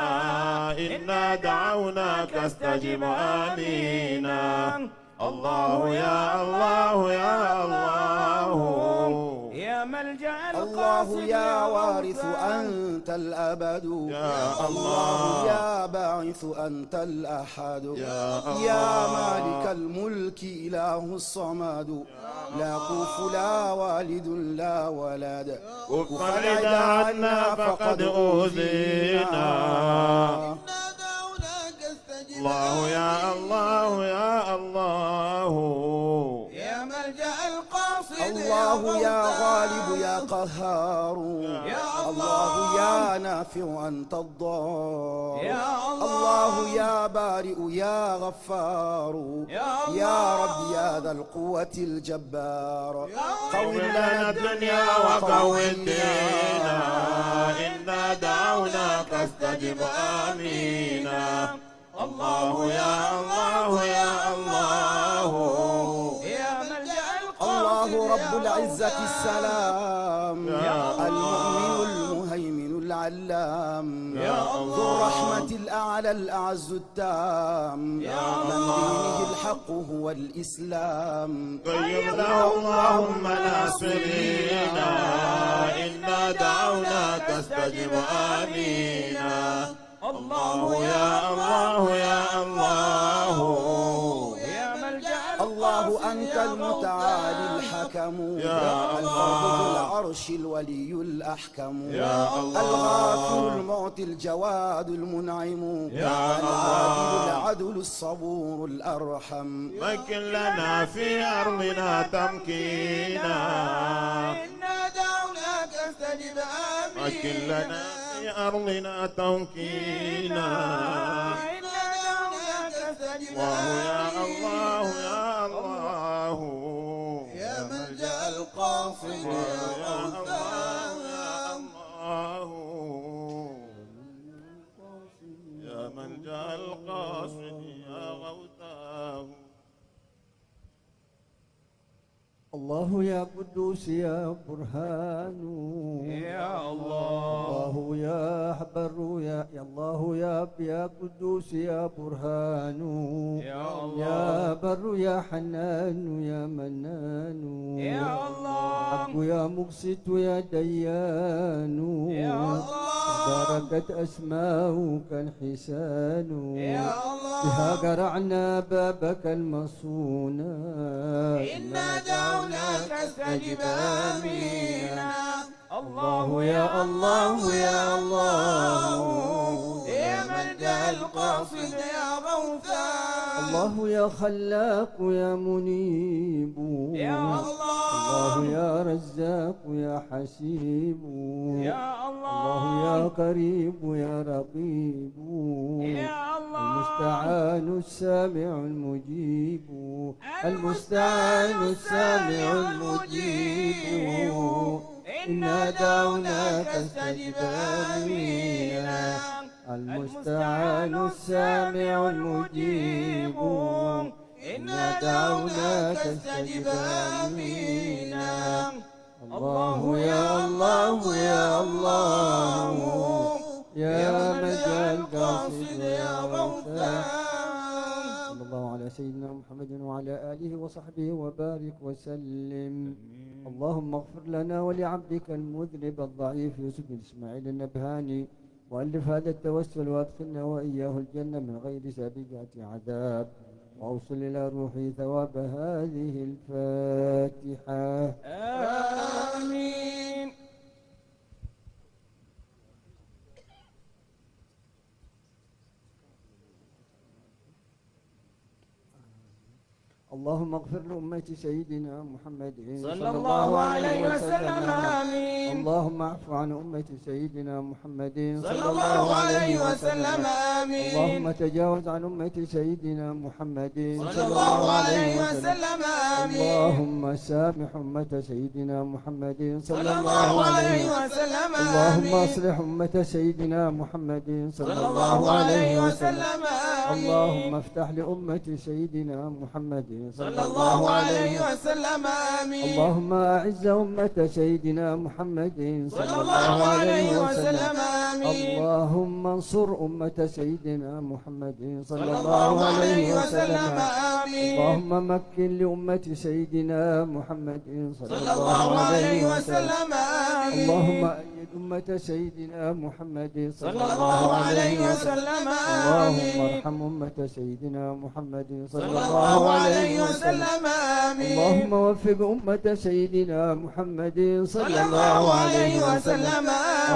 إنا دعوناك استجب آمينا. الله يا الله يا الله. يا ملجأ القاصد الله يا وارث أنت الأبد. يا الله. الله يا باعث أنت الأحد. يا الله. يا مالك الملك إله الصمد. لا كفء لا والد لا ولد. كف العدا عنا فقد أوذينا. الله يا الله يا الله. يا ملجأ القاصد يا الله يا غوث. غالب يا قهار. يا الله. الله يا نافع أنت الضار. يا الله. الله يا بارئ يا غفار. يا الله. يا رب يا ذا القوة الجبار. يا الله. قوم لنا الدنيا وقوم الدين. إنا دعوناك فاستجب آمينا. الله يا الله يا الله. يا ملجأ القاصد الله رب العزة السلام. يا الله. المؤمن المهيمن العلام. يا الله. ذو الرحمة الأعلى الأعز التام. يا الله. من دينه الحق هو الإسلام. قيض له اللهم ناصرينا. إنا دعوناك فاستجب آمينا. الله يا الله يا الله. يا ملجأ الله أنت المتعالي الحكم. يا الله. الفرد ذو العرش الولي الأحكم. يا الله. الغافر المعطي الجواد المنعم. يا الله. العادل العدل الصبور الأرحم. مكن لنا في أرضنا تمكينا. إنا دعوناك فاستجب آمين. مكن لنا في أرضنا تمكينا. إنا دعوناك فاستجب آمين. الله يا الله يا الله. يا ملجأ القاصد يا غوثاه. الله يا الله. يا ملجأ القاصد يا غوثاه. الله يا قدوس يا برهان. يا الله. الله يا أحبر يا، يا الله يا، يا قدوس يا برهان. يا الله. يا بر يا حنان يا منان. يا الله. حق يا مقسط يا ديان. يا الله. تباركت أسماؤك الحسان. يا الله. بها قرعنا بابك المصون. إنا دعوناك فاستجب آمين. الله يا الله يا الله. يا ملجأ القاصد يا غوثاه. الله يا خلاق يا منيب. يا الله. الله يا رزاق يا حسيب. يا الله. الله يا قريب يا رقيب. يا الله. المستعان السامع المجيب. المستعان السامع المجيب. إنا دعوناك فاستجب آمين. المستعان السامع المجيب. إنا دعوناك فاستجب آمين. الله يا الله يا الله. يا ملجأ القاصد يا غوثاه. صلى الله على سيدنا محمد وعلى آله وصحبه وبارك وسلم. اللهم اغفر لنا ولعبدك المذنب الضعيف يوسف بن إسماعيل النبهاني، وألف هذا التوسل وأدخلنا وإياه الجنة من غير سابقة عذاب، وأوصل إلى روحه ثواب هذه الفاتحة. آمين. اللهم اغفر لأمة سيدنا محمد صلى الله عليه وسلم. آمين. اللهم اعف عن أمة سيدنا محمد صلى الله عليه وسلم. آمين. اللهم تجاوز عن أمة سيدنا محمد صلى الله عليه وسلم. آمين. اللهم سامح أمة سيدنا محمد صلى الله عليه وسلم. اللهم أصلح أمة سيدنا محمد صلى الله عليه وسلم. آمين. اللهم افتح لأمة سيدنا محمد صلى الله عليه وسلم. آمين. اللهم أعز أمة سيدنا محمد صلى الله عليه وسلم. آمين. اللهم انصر أمة سيدنا محمد صلى الله عليه وسلم. آمين. اللهم مكن لأمة سيدنا محمد صلى الله عليه وسلم. آمين. اللهم أيد أمة سيدنا محمد صلى الله عليه وسلم. اللهم ارحم أمة سيدنا محمد صلى الله عليه وسلم. آمين. اللهم وفق أمة سيدنا محمد صلى الله عليه وسلم.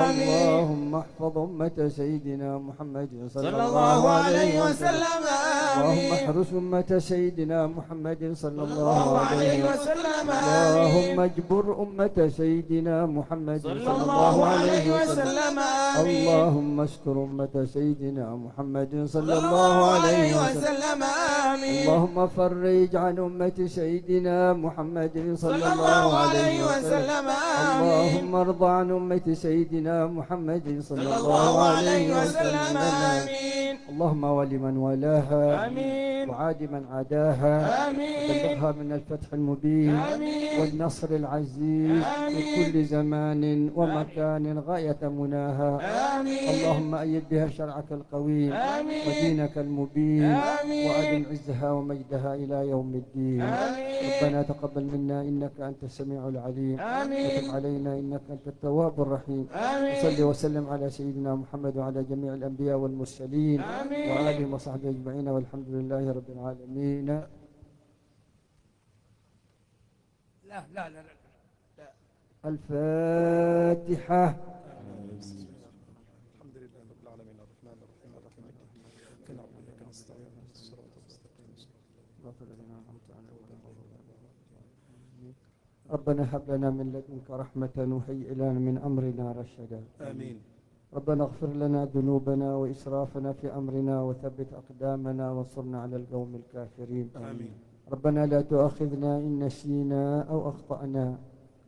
آمين. اللهم احفظ أمة سيدنا محمد صلى الله عليه وسلم. آمين. اللهم احرس أمة سيدنا محمد صلى الله عليه وسلم. آمين. اللهم اجبر أمة سيدنا محمد صلى الله عليه وسلم. آمين. اللهم استر أمة سيدنا محمد صلى الله عليه وسلم. آمين. اللهم فرج عن أمة سيدنا محمد صلى الله عليه وسلم. آمين. اللهم ارض عن أمة سيدنا محمد صلى الله عليه وسلم. آمين. اللهم ول من والاها. آمين. وعاد من عاداها. آمين. وبلغها منا الفتح المبين. آمين. والنصر العزيز. آمين. في كل زمان ومكان غاية مناها. آمين. اللهم أيد بها شرعك القويم. آمين. ودينك المبين. آمين. وأدم عزها ومجدها إلى يوم الدين. آمين. ربنا تقبل منا إنك أنت السميع العليم. آمين. وتب علينا إنك أنت التواب الرحيم. آمين. وصل وسلم على سيدنا محمد وعلى جميع الأنبياء والمرسلين. آمين. وآلهم وصحبه أجمعين، والحمد لله رب العالمين. لا، لا، لا، لا. الفاتحة. الحمد لله رب العالمين، الرحمن الرحيم، مالك يوم الدين، إياك نعبد وإياك نستعين، اهدنا الصراط المستقيم، صراط الذين أنعمت عليهم غير المغضوب عليهم ولا الضالين. ربنا هب لنا من لدنك رحمة وهيئ لنا من أمرنا رشدا. آمين. ربنا اغفر لنا ذنوبنا وإسرافنا في أمرنا وثبت أقدامنا وانصرنا على القوم الكافرين. آمين. ربنا لا تؤاخذنا إن نسينا أو أخطأنا.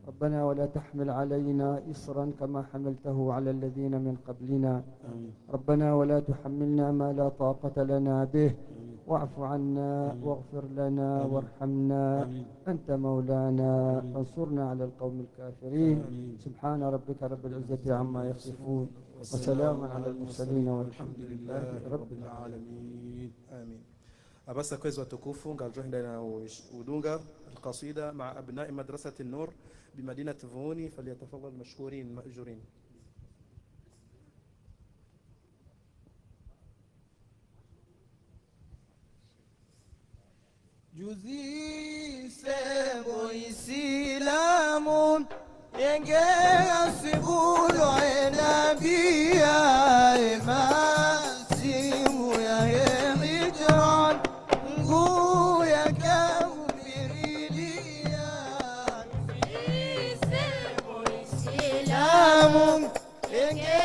ربنا ولا تحمل علينا إصرا كما حملته على الذين من قبلنا. آمين. ربنا ولا تحملنا ما لا طاقة لنا به. آمين. واعف عنا، آمين. واغفر لنا، آمين. وارحمنا. آمين. أنت مولانا، آمين. فانصرنا على القوم الكافرين. آمين. سبحان ربك رب العزة عما يصفون. وسلام على المرسلين والحمد لله رب العالمين. آمين. Apvasa kwezi watukufu, ngarijo henda na u-, udunga القصيدة مع أبناء مدرسة النور بمدينة Vuni، فليتفضل مشكورين مأجورين. Juzi se bo Isilamu, yenge asibulu enabiya, ema simu ya hijran, ngu ya kafiriliya. Juzi se bo Isilamu, yenge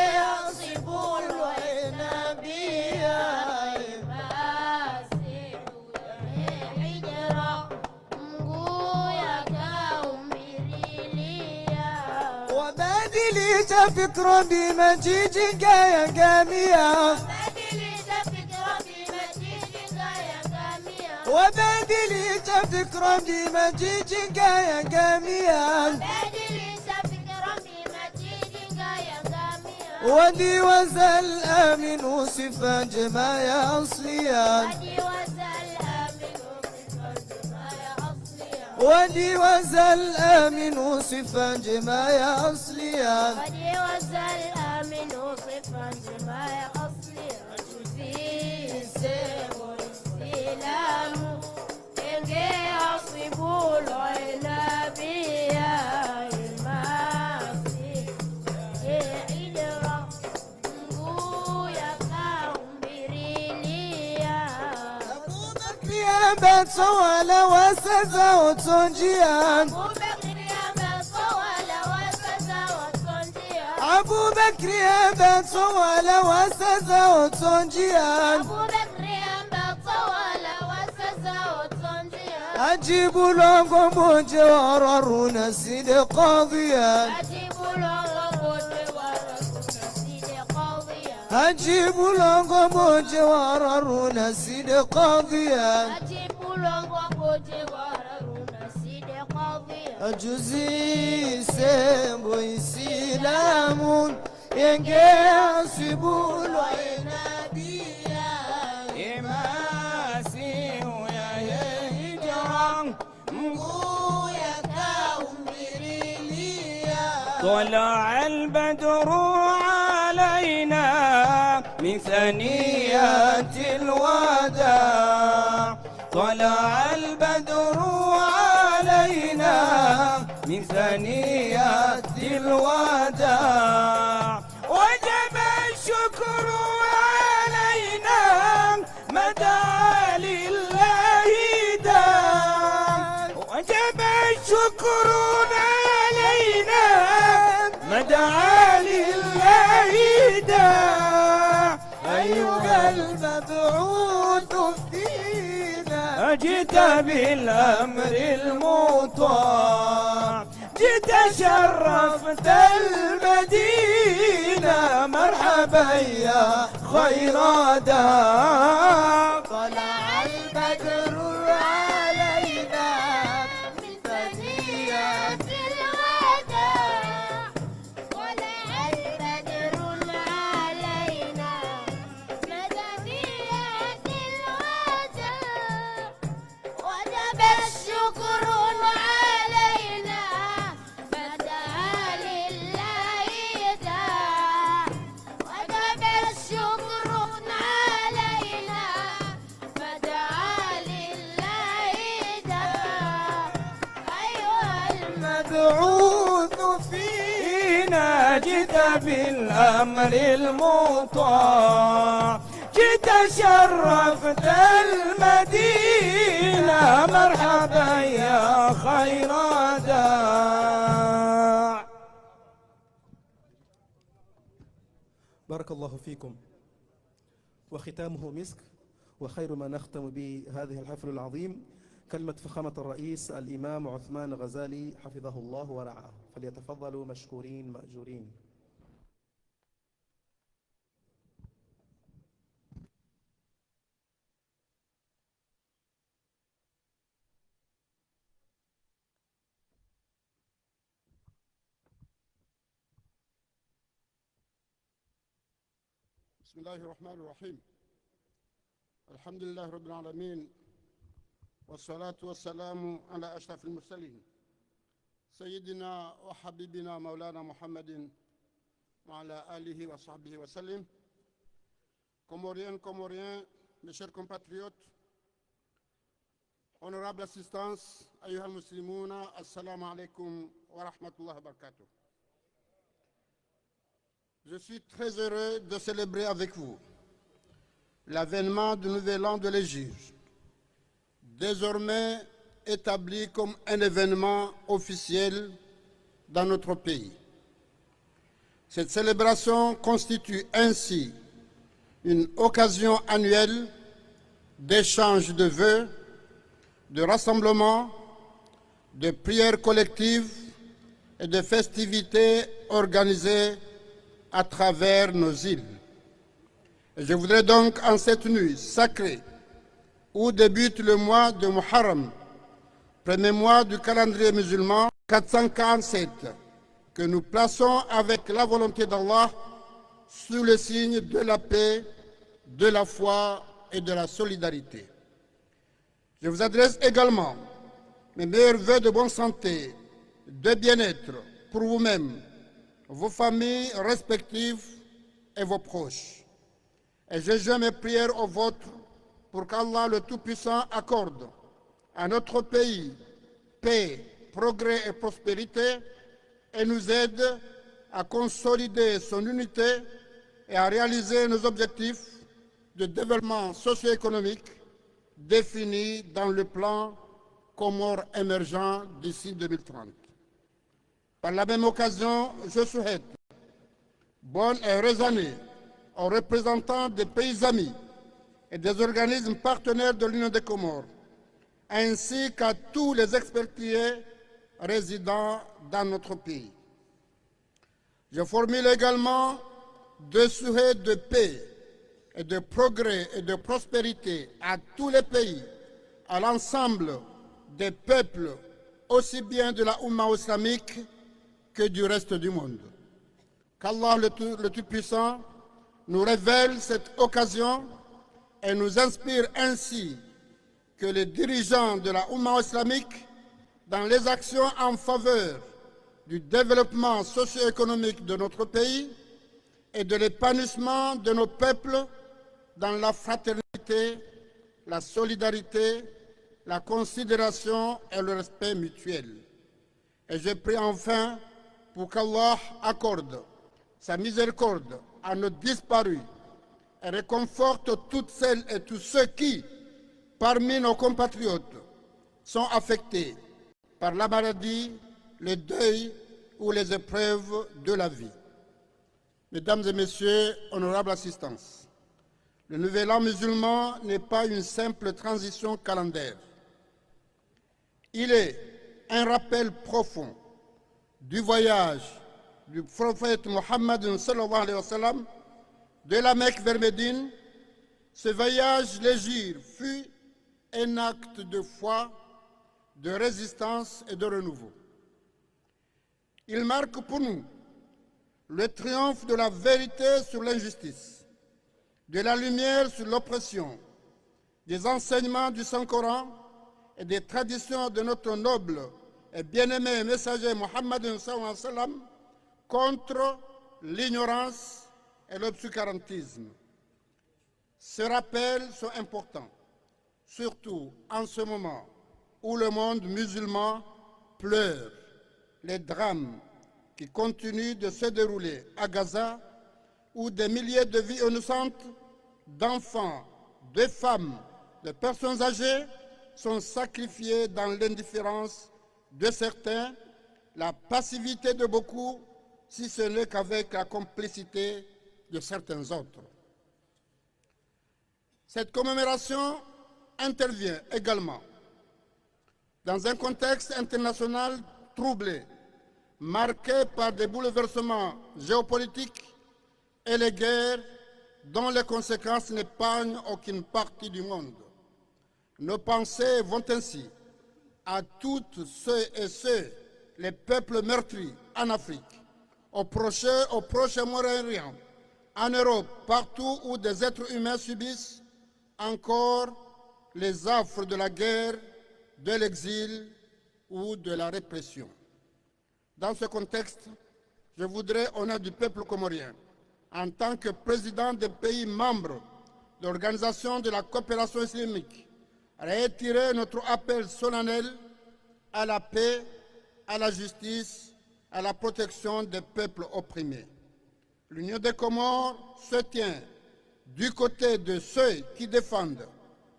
asibulu enabiya, ema simu ya hijran, ngu ya kafiriliya. Wabadilisha fikra ndi madjidji ngayangamia. Wabadilisha fikra ndi madjidji ngayangamia. Wabadilisha fikra ndi madjidji ngayangamia. Wabadilisha fikra ndi madjidji ngayangamia. Wadi waza al-aminu sifa ndjema ya asliya. Wadi waza al-aminu sifa ndjema ya asliya. Wadi waza al-aminu sifa ndjema ya asliya. Wadi waza al-aminu sifa ndjema ya asliya. Juzi se bo Isilamu, yenge asibulu enabiya, ema simu ya hijran, ngu ya kafiriliya. Abubakri ya Batso wala waseza otsondjia. Abu Bakri batso wala waseza otsondjia. Ajibu longo mbodje wa raru na side kadhia. Ajibu longo mbodje wa raru na side kadhia. Ajibu longo mbodje wa raru na side kadhia. Ajuzi sembo Islamu yenge aswibu lwa enabia. Emasihu ya hijra Mngu ya kaumirilia. طلع البدر علينا من ثنيات الوداع. طلع البدر علينا من ثنيات الوداع. وجب الشكر علينا ما دعا لله داع. وجب الشكر علينا ما دعا لله داع. أيها المبعوث فينا جئت بالأمر المطاع. جئت شرفت المدينة، مرحبا يا خير داع. طلع البدر علينا من ثنيات الوداع. طلع البدر علينا من ثنيات الوداع. وجب الشكر علينا ما دعا لله داع. وجب الشكر علينا ما دعا لله داع. أيها المبعوث فينا جئت بالأمر المطاع. جئت شرفت المدينة، مرحبا يا خير داع. بارك الله فيكم. وختامه مسك، وخير ما نختم به هذه الحفل العظيم كلمة فخامة الرئيس الإمام عثمان غزالي حفظه الله ورعاه، فليتفضلوا مشكورين مأجورين. بسم الله الرحمن الرحيم. الحمد لله رب العالمين، والصلاة والسلام على أشرف المرسلين، سيدنا وحبيبنا مولانا محمد وعلى آله وصحبه وسلم. Comoriennes, Comoriens, mes chers compatriotes, honorable assistance, أيها المسلمون, السلام عليكم ورحمة الله وبركاته. Je suis très heureux de célébrer avec vous l'avènement du nouvel an de l'hégire, désormais établi comme un événement officiel dans notre pays. Cette célébration constitue ainsi une occasion annuelle d'échange de vœux, de rassemblements, de prières collectives et de festivités organisées à travers nos îles. Et je voudrais donc, en cette nuit sacrée où débute le mois de Muharram, premier mois du calendrier musulman, quatre cent quarante-sept, que nous plaçons avec la volonté d'Allah sous le signe de la paix, de la foi et de la solidarité. Je vous adresse également mes meilleurs vœux de bonne santé, de bien-être pour vous-même, vos familles respectives et vos proches. Et je joins mes prières aux vôtres pour qu'Allah le Tout-Puissant accorde à notre pays paix, progrès et prospérité et nous aide à consolider son unité et à réaliser nos objectifs de développement socio-économique, définies dans le plan Comores émergent d'ici deux mille trente. Par la même occasion, je souhaite bonne et heureuse année aux représentants des pays amis et des organismes partenaires de l'Union des Comores, ainsi qu'à tous les expatriés résidant dans notre pays. Je formule également des souhaits de paix et de progrès et de prospérité à tous les pays, à l'ensemble des peuples, aussi bien de la Oumma islamique que du reste du monde. Qu'Allah le Tout, le Tout-Puissant nous révèle cette occasion et nous inspire ainsi que les dirigeants de la Oumma islamique dans les actions en faveur du développement socio-économique de notre pays et de l'épanouissement de nos peuples dans la fraternité, la solidarité, la considération et le respect mutuel. Et je prie enfin pour qu'Allah accorde sa miséricorde à nos disparus et réconforte toutes celles et tous ceux qui, parmi nos compatriotes, sont affectés par la maladie, le deuil ou les épreuves de la vie. Mesdames et messieurs, honorables assistants, le nouvel an musulman n'est pas une simple transition calendaire. Il est un rappel profond du voyage du prophète Mohammed sallallahu alayhi wa sallam de la Mecque vers Médine. Ce voyage léger fut un acte de foi, de résistance et de renouveau. Il marque pour nous le triomphe de la vérité sur l'injustice, de la lumière sur l'oppression, des enseignements du Saint-Coran et des traditions de notre noble et bien-aimé messager Mohammed sallallahu alayhi wa sallam contre l'ignorance et l'obscurantisme. Ces rappels sont importants, surtout en ce moment où le monde musulman pleure les drames qui continuent de se dérouler à Gaza, où des milliers de vies innocentes, d'enfants, de femmes, de personnes âgées sont sacrifiées dans l'indifférence de certains, la passivité de beaucoup, si ce n'est qu'avec la complicité de certains autres. Cette commémoration intervient également dans un contexte international troublé, marqué par des bouleversements géopolitiques et les guerres dont les conséquences n'épargnent aucune partie du monde. Nos pensées vont ainsi à toutes ceux et ceux, les peuples meurtris en Afrique, au Proche, au Proche-Orient, en Europe, partout où des êtres humains subissent encore les affres de la guerre, de l'exil ou de la répression. Dans ce contexte, je voudrais, au nom du peuple comorien, en tant que président des pays membres de l'Organisation de la coopération islamique, réitérer notre appel solennel à la paix, à la justice, à la protection des peuples opprimés. L'Union des Comores se tient du côté de ceux qui défendent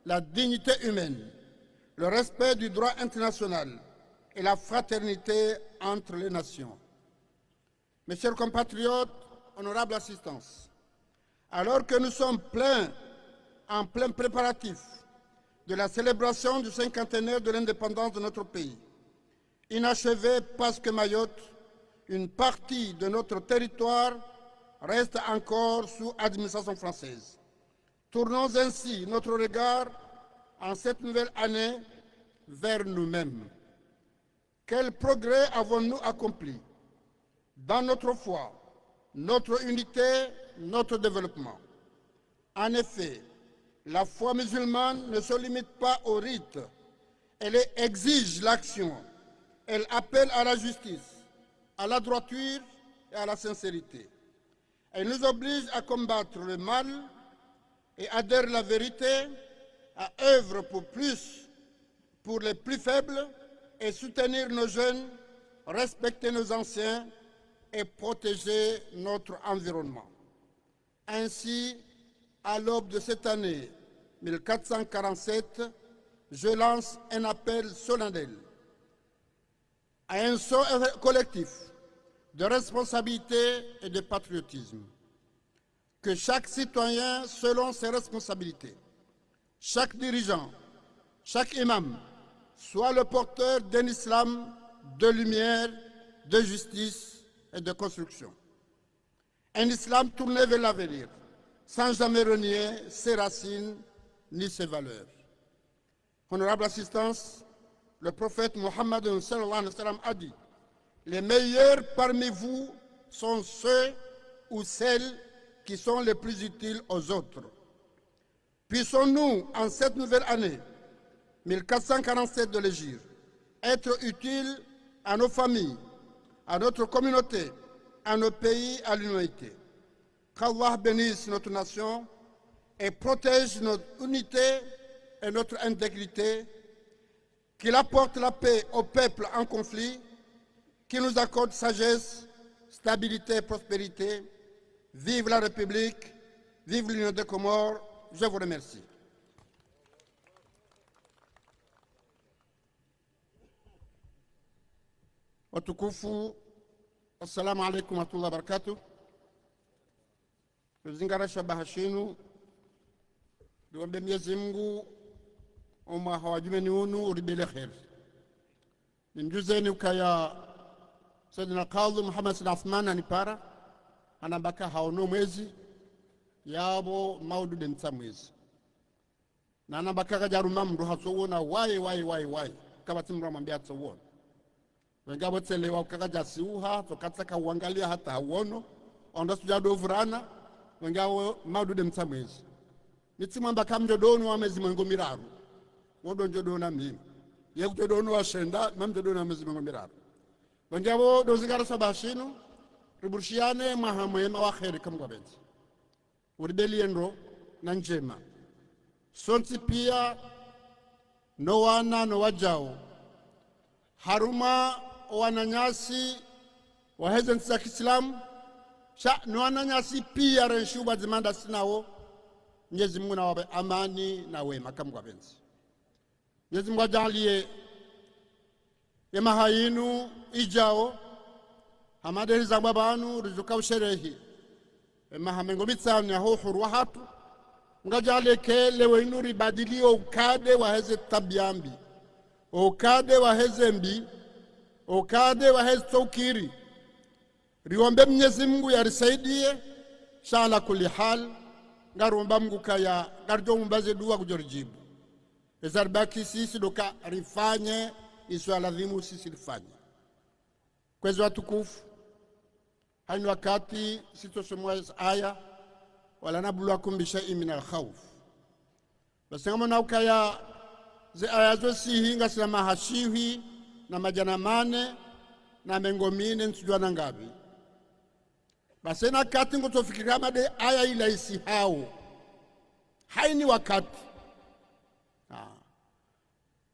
la dignité humaine, le respect du droit international et la fraternité entre les nations. Mes chers compatriotes, honorables assistants, alors que nous sommes pleins, en plein préparatif de la célébration du cinquantenaire de l'indépendance de notre pays, inachevée parce que Mayotte, une partie de notre territoire, reste encore sous administration française. Tournons ainsi notre regard en cette nouvelle année vers nous-mêmes. Quel progrès avons-nous accompli dans notre foi, notre unité, notre développement ? En effet, la foi musulmane ne se limite pas au rite, elle exige l'action, elle appelle à la justice, à la droiture et à la sincérité. Elle nous oblige à combattre le mal et à dire la vérité, à œuvrer pour plus, pour les plus faibles et soutenir nos jeunes, respecter nos anciens et protéger notre environnement. Ainsi, à l'aube de cette année mille quatre cent quarante-sept, je lance un appel solennel à un saut collectif de responsabilité et de patriotisme. Que chaque citoyen, selon ses responsabilités, chaque dirigeant, chaque imam, soit le porteur d'un islam de lumière, de justice et de construction. Un islam tourné vers l'avenir, sans jamais renier ses racines ni ses valeurs. Honorable assistance, le prophète Mohammed sallallahu alayhi wa sallam a dit : « Les meilleurs parmi vous sont ceux ou celles qui sont les plus utiles aux autres. » Puissions-nous, en cette nouvelle année mille quatre cent quarante-sept de l'Hégire, être utiles à nos familles, à notre communauté, à nos pays, à l'humanité. Qu'Allah bénisse notre nation et protège notre unité et notre intégrité, qu'il apporte la paix aux peuples en conflit, qu'il nous accorde sagesse, stabilité et prospérité. Vive la République, vive l'Union des Comores. Je vous remercie. Watukufu, assalamu alaikum warahmatullahi wabarakatuh. Rizingara shabaha shinu, riombe Mnyezi Mungu omwaha wa djumeni unu uribele kheri. Nimdjuzeni ukaya Sayyidina Kadhi Muhammad Said Athman hanipara, hanamba ka haono mwezi, yapvo Maudu de Mtsamwezi. Na hanamba ka kadjaruma mndru hatsowona waye, waye, waye, waye. Kapvatsi mndru hamwambia hatsowona. Wenge apvo tselewa uka kadjasiuha, tso katsaka uangalia hata hawono, ondro sudja do vurana, wenge apvo Maudu de Mtsamwezi. Mi tsimwamba ka mdjo do onu wa mezi mengo miraru. Wo ndo ndjo do ona mimi. Ye kudjo do onu wa shenda, ma mdjo do ona mezi mengo miraru. Wenge apvo do zingara shabaha shinu, ribushiriane mwaha mwema wa kheri ka Mngu apvendze. Uribeliye ndro na ndjema. Sontsi pia, no wana no wadjao. Harumwa owananyasi waheze ntsi za kiislamu, sha no wananyasi pia renshi upvwadzima ndasi nawo, Mnyezi Mungu nawapve amani na wema ka Mngu apvendze. Mnyezi Mungu adjaaliye ye maha yinu idjao, hama de hizambwa pvanu ridjoka usherehi ye maha mengo mitsanu yaho uhuru wahatru, Mngu adjaaliye ke lewo inu ribadili o ukade waheze twabiya mbi, o ukade waheze mbi, o ukade waheze tsokiri. Riombe Mnyezi Mungu yarisaidiye, sha ala kulli hal, ngaromba Mungu kaya, ngaridjo mumba ze dua kudjo ridjibu. Eza ribaki sisi ndo ka rifanye izo yalazimu sisi rifanye. Kwezi watukufu, hayina wakati sitso somwa aya, ولنبلونكم بشيء من الخوف. Basi ngamwona ukaya ze aya zo sihi ngasina maha shihwi na madjana mane na mengo mine ntsudjuwa na ngapvi. Basi hayina wakati ngutsofikiri hama de aya ila isihao. Hayina wakati. Ah.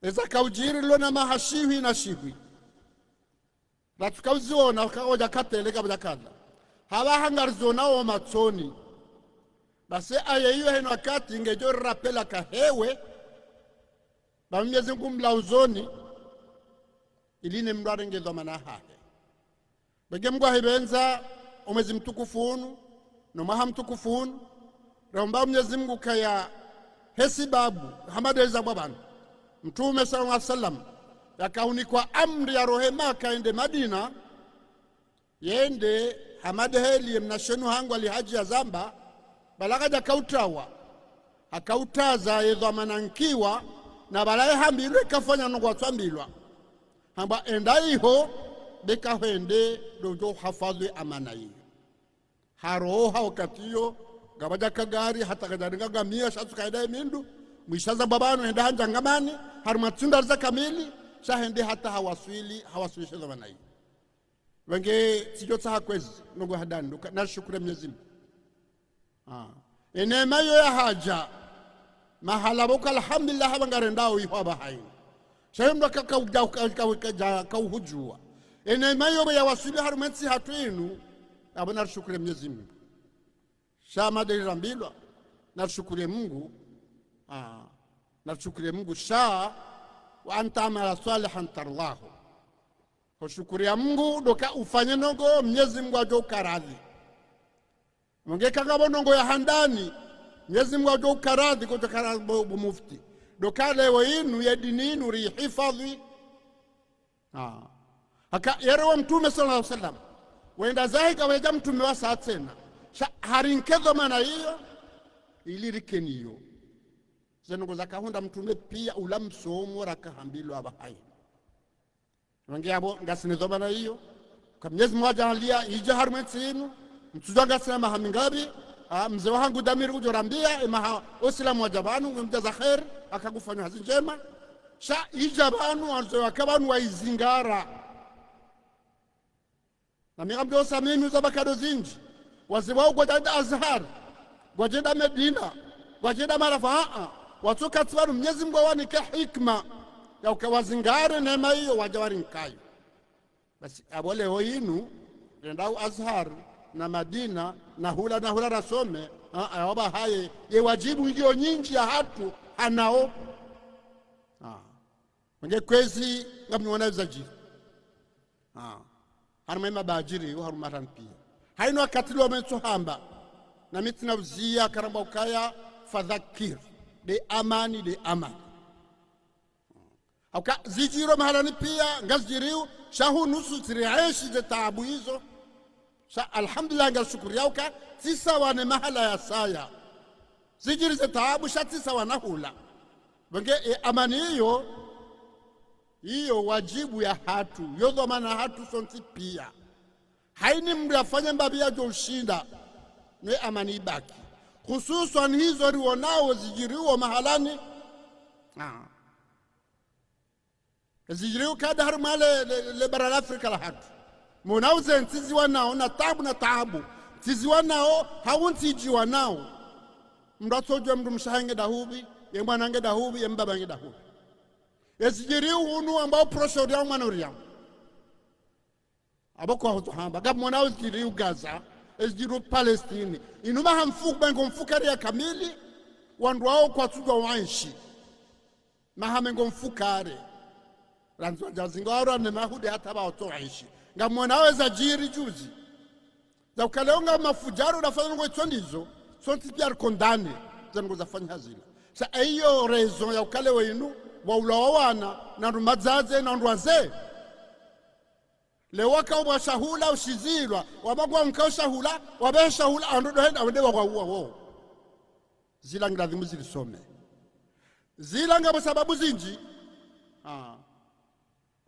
Eza kaudjiri lona maha shihwi na shihwi. Ratsuka uziona, uka odja katele, ka pvwadja kala. Hapvaha ngariziona o matsoni. Basi aya iyo hayina wakati ngedjo rirapela ka hewe, ba Mnyezi Mungu mlauzoni, ili ne mndru arenge dhwamana hahe. Benge Mngu ahipvendza, o mwezi mtukufu unu, no mwaha mtukufu unu, raomba Mnyezi Mungu kaya he sibabu, hama de hizambwa pvanu. Mtrume swallallahu alayhi wasallam, yakahunikwa amri yarohe Maka yende Madina, yende hama de heli ye mnashe nu hangu Ali Hadji yazamba, pvala kadja kautrawa, hakautaza ye dhwamana nkiwa, na pvala ye hambilwe kafanya nongo watswambilwa. Hamba enda iho, beka hwende, ndo udjo hafadhwi amana iyo. Haroha wakati iyo, ngapvadja ka gari, hata kadjarenga ngamia, sha tsuka enda ye mindu, mwisha zambwa pvanu, hende handza ngamani, harumwa tsi ndari za kamili, sha hende hata hawaswili, hawaswilishe dhwamana iyo. Wenge tsidjo tsaha kwezi, nongo hadani, nduka, nashukuru Mnyezi Mungu. Ah. Ye neema iyo yahadja, mahala pvoka alhamdulillah hapva ngarendao iho hapvaha hayina. Sha ye mndru ka, ka, ka, ka, ka, kadja, kauhudjuwa. Ye neema iyo pvo yawaswili harumwa entsi hatru inu, apvo narishukuru Mnyezi Mungu. Sha hama de rirambilwa, narishukuru Mungu, Ah, na shukuri Mungu sha, wa an ta'mala salihan tardahu. Ho shukuri ya Mungu, ndo uka ufanye ndrongoo, Mnyezi Mungu yadjo uka radhi. Mwangalie ngapvo ndrongoo ya handani, Mnyezi Mungu yadjo uka radhi, kudjo uka radhi bo, bo mufti. Ndo uka leo inu, ye dini inu rihifadhwi. Ah. Haka, yere wa Mtrume swallallahu alaihi wasallam. Wenda zahe ka wedja Mtrume wa sa tsena. Sha, harinike dhwamana iyo, ili rike nayo. Ze ndrongoo zaka hundra Mtrume piya ula msomo raka hambilwa pvahanu. Wangi yapvo, ngasina dhwamana iyo. Ka Mnyezi Mungu yadjaaliya, idja harumwa entsi inu. Ntsudjuwa ngasina maha mingapvi. Ah, mze wahangu Damiri kudjo rambiya, ye maha Usilamu wadja pvanu, ngamdjaza kheri, haka ngufanyao hazi ndjema. Sha idja pvanu, wandze waka pvanu waizingara. Na mi ngamdjo sa mimi uza bakado zindji. Wazee wao ngwadjenda Azhar, ngwadjenda Medina, ngwadjenda mahala pvahanu, watsoka tsi pvanu Mnyezi Mungu yawanike hikima, ya uka wazingare neema iyo wadja warinike nayo. Basi, apvo leo inu, renda u Azhar, na Madina, na hula, na hula rasome, ah, ah, wapvahaye, ye wadjibu ngiyo nyindji ya hatru, hanao. Ah. Mwangalie kwezi, ngamnyono zadjiri. Ah. Harumwa ye mabadjiri, yo harumwa rani piya. Hayina wakati lo metso hamba. Na mi tsina uziya karamba ukaya fadhakir. Nde amani, nde amani. Hauka zidjiriyo mahalani piya, ngazidjiriyo, sha hunu sisi rienshi ze taabu izo. Sha, alhamdulillah, ngashukuriyo uka, tsi sawa ne mahala ya saya. Zidjiri ze taabu, sha tsi sawa na hula. Pvwange, ye amani iyo, iyo wadjibu ya hatru, yo dhwamana hatru sontsi piya. Hayina mndru yafanye mbapvi yadjo ushinda, ne amani ibaki. Hususwani hizo riwonao zidjiriyo mahalani. Ah. Zidjiriyo kada harumwa le, le, le bara la Afrika la hatru. Mwonao ze ntsi ziwanao na taabu na taabu. Ntsi ziwanao, hau ntsi idjiwanao. Mndru yatsodjuwa mndru mshe wahe nge dahupvi, ye mwana nge dahupvi, ye mbaba nge dahupvi. Ye zidjiriyo hunu ambao proche uriya mwana uriya. Apvo kwahutso hamba, ngamwonao zidjiriyo Gaza, ye zidjiriyo Palestine. Inu maha mfuku, mengo mfukare ya kamili, wandru wao kwatsudjuwa waenshi. Maha mengo mfukare. Randzi wadja zinga waro ne Mayahudi hata pvao tso waenshi. Ngamwonao zadjiri juzi. Za uka leo nga mafudjaro nafanya ndrongoo itso ndizo, sontsi piya rikondane, za ndrongoo zafanya hazina. Sha iyo raison ya uka leo inu, waulawa wana, na wandru madzadze, na wandru wazee. Leo waka uwa shahula ushizilwa, wamagwa mka ushahula, wabehe shahula, wandru ndo henda wende wawauwa wo. Zila ngilazimu zilisome. Zila ngapvo sababu zindji. Ah.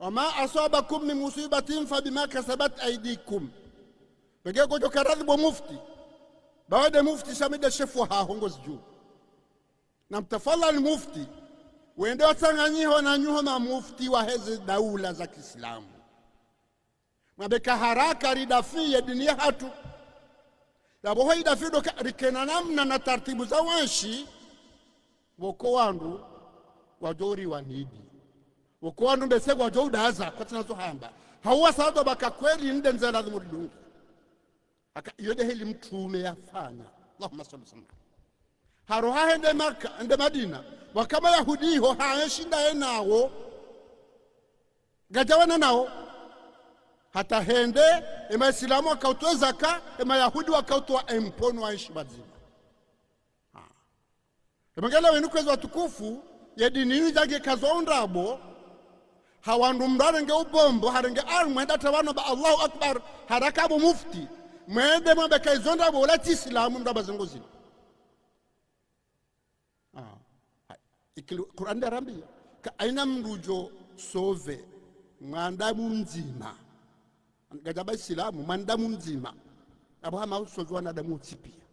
وما أصابكم من مصيبة فبما كسبت أيديكم. Pvwange ngodjo uka radhi bo mufti. Ba we nde mufti sha mi nde shefu wahaho ngozidjuwa. Na mtafadhali mufti. Wende watsanganyihe wananyuho mamufti waheze daula za kiislamu. Mwambe ka haraka ridafi ye dini ya hatru. Yapvo ho idafi ndo uka rikena namna na taratibu za waenshi. Pvoko wandru wadjo uriwa nidi. Pvoko wandru mbese wadjo udaza, kwatsina zo hamba. Hauwa sababu ba ka kweli nde ndzia lazimu ridunge. Haka, iyo nde heli Mtrume yafanya. Allahumma salli wa sallim. Haroha hende Maka, hende Madina. Waka Mayahudi iho, haenshi ndaye nawo. Ngadjawana nawo. Hata hende, ye Maislamu wakautowa zaka, ye Mayahudi wakautowa impôts no waenshi pvadzima. Ah. Ye mangela wenu kwezi watukufu, ye dini inu djange kazo ndrabo, ha wandru mndru harenge ubombo, harenge arme, henda hata pvanu ba Allahu Akbar, haraka bo mufti, mwende mwambe ka izo ndrabo, ula tsi islamu mndru amba ze ndrongoo zinu. Ah. Ikili, Qur'an nde yarambiya. Ka hayina mndru udjo sauver mwanadamu mdzima. Ngadjamba islamu, mwanadamu mdzima. Apvo hama usauver wanadamu wontsi piya.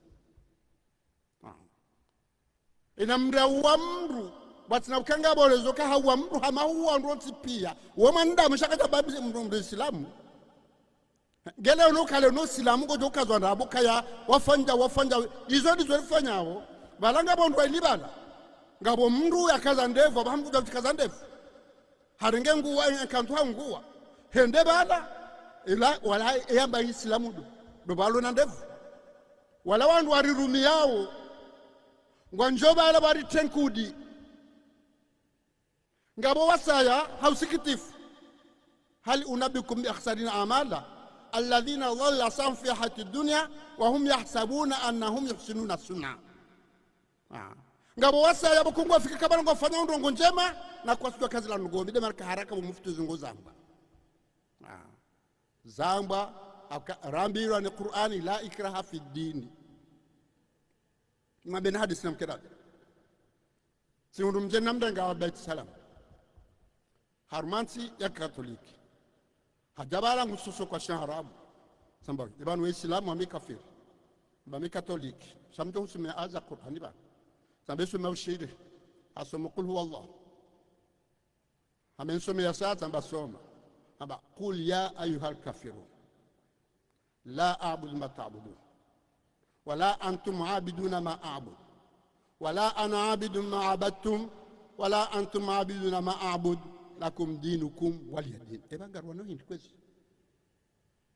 Ah. Hayina mndru yauwa mndru, pvatsina uka ngapvo lezo ka hauwa mndru hama huwa wandru wontsi piya. Wo mwanadamu sha kadjamba mndru, mndru islamu. Ngele uno kale uno silamu ngodjo ukazwa ndrabo kaya wafanya, wafanya, izo ndizo rifanyao. Pvala ngapvo ndrwa ili pvala. Ngapvo mndru yakaza ndevu, apvaha mndru kadjakaza ndevu. Harenge nguwa, ye kanzu hau nguwa. Hende pvala, ila, wala, yamba islamu ndo. Ndo pvalo na ndevu. Wala wandru warirumiyao. Ngwandjo pvala pvwa ritenkudi. Ngapvo wasaya ha usikitifu. هل أنبئكم بالأخسرين أعمالا الذين ضل سعيهم في الحياة الدنيا وهم يحسبون أنهم يحسنون صنعا. Ah. Ngapvo wasaya pvo kungu wafika kabala ngwafanya ndrongo ndjema na kwasudjuwa kazi la ndrongo, mbi de maraka haraka pvo mufti zungu zambwa. Ah. Zambwa, aka-, rambilwa ni Kur'ani, لا إكراه في الدين. Mwambe na hadisi na mkerabe. Tsi hundru mdje na mdanga wa Beit Salam. Harumwa ntsi ya Katoliki. Hadja pvala ngusoso kwa shaharabu. Samba, ipvanu we Islamu, hamba mi kafiri. Hamba mi Katoliki. Sha mdjo husomea aya za Kur'ani pvanu. Samba isomea ushiri. Hasoma قل هو الله. Hamba nisomea sasa, hamba soma. Hamba, قل يا أيها الكافرون. لا أعبد ما تعبدون. ولا أنتم عابدون ما أعبد. ولا أنا عابد ما عبدتم. ولا أنتم عابدون ما أعبد. لكم دينكم ولي دين. Eba ngarwano hindri kwezi.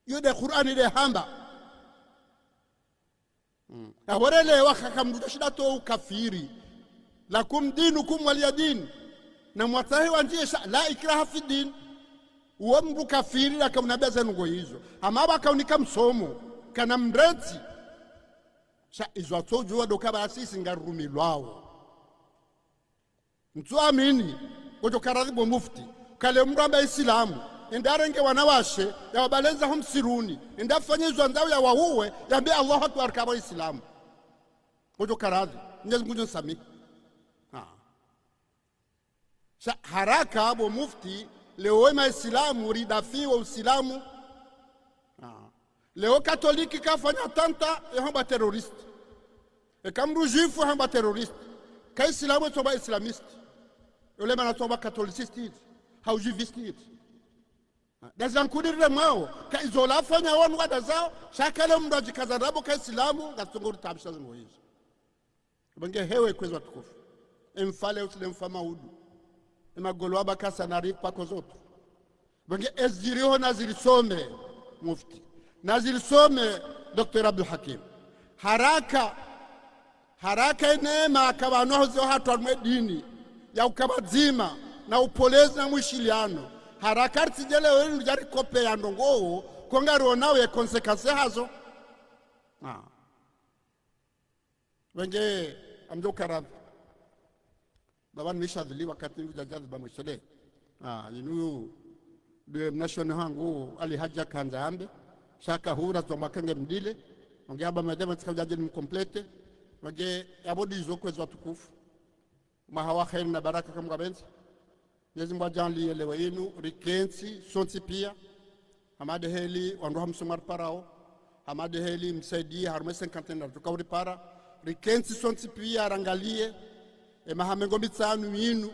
Iyo de Kur'ani de hamba. Mm. Ahorele wakaka mdru shida to ukafiri. لكم دينكم ولي دين. Na mwatsahe wandjie sha, لا إكراه في الدين. Uwo mdru kafiri, laka unambia ze ndrongo izo. Hama pvaka unika msomo, kana mreti. Sha izo atsodjuwa ndo ukaya sisi ngarumilwao. Ntsu amini, ngodjo karadhi bo mufti. Kale mdru amba Islamu, ende arenge wanawashe, yawabalenza ho msiruni, ende afanye izo andzao yawauwe, yambe Allahu Akbar kabo Islamu. Ngodjo karadhi, Mwenyezi Mungu ngodjo nisamihi. Ah. Sha haraka bo mufti, leo we ma Islamu, ridafiwa Usilamu. Ah. Leo Katoliki kafanya attentat, yahambwa terroriste. Eka mdru juifu hambwa terroriste. Ka Islamu etsambwa islamiste. Yole mana tsambwa catholiciste hindri. Hau juiviste hindri. Ah. Daza nkudirire mwao, ka izo lafanya wanu wada zao, sha kale mdru adjikaza ndrabo ka Islamu, ngatsongo ritaabisha zindrongo izo. Pvenge hewe kwezi watukufu. Emfale usile mfa maudu. Emagolo abakasa na ripa kozotu. Pvenge eziriho na zirisome mufti. Na zirisome Docteur Abdul Hakim. Haraka, haraka enema akapvanu aho zio hatru harumwa edini. Ya ukaya pvadzima, na upolezi na mwishiliano. Haraka ritsidjele wenu djari kope ya ndrongo, ko ngarionao ye conséquence hazo. Ah. Pvenge, amdjo karadhi. Baba nimeshadhili wakati ngu djadjadhi ba mwishele. Ah, inu, de mnashoni hangu, Ali Hadja kandza ambe. Sha kahura, zomba kenge mdile. Pvenge aba madema tsika udjadje ni mkomplete. Pvenge, yabo ndizo kwezi watukufu. Mwaha wa kheri na baraka kamwe ngapvendze. Mwenyezi Mungu adjaanliye leo inu, rikentsi, sontsi pia. Hama de heli, wandru hamsoma riparao. Hama de heli, msaidiye, harumwa e cinquantaine na tuka uripara. Rikentsi sontsi pia, rangaliye. E maha mengo mitsanu inu.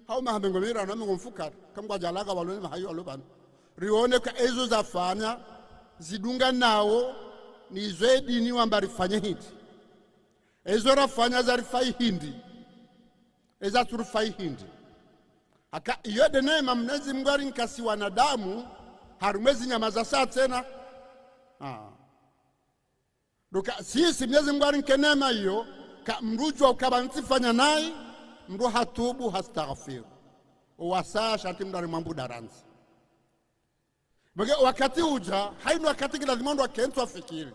Hau maha mengo miraru na mengo mfukare. Kamwe ngwadjalaga walone mahayo walo pvanu. Rione ka ezo zafanya, zidunga nao, ni izo edini wamba rifanye hindri. Ezo rafanya zarifai hindri. Eza tsurifai hindri. Haka iyo de neema Mwenyezi Mungu arinkasi wanadamu, harumwa ezi nyama za sa tsena. Ah. Ndo uka sisi Mwenyezi Mungu arinke neema iyo, ka mdru udjuwa ukaya ntsifanya nayi, mdru hatubu hastaghfiru. Owasa sha tsi mdru arimwambu darandzi. Pvenge wakati udja, hayina wakati ngilazimu wandru wakentsi wafikiri.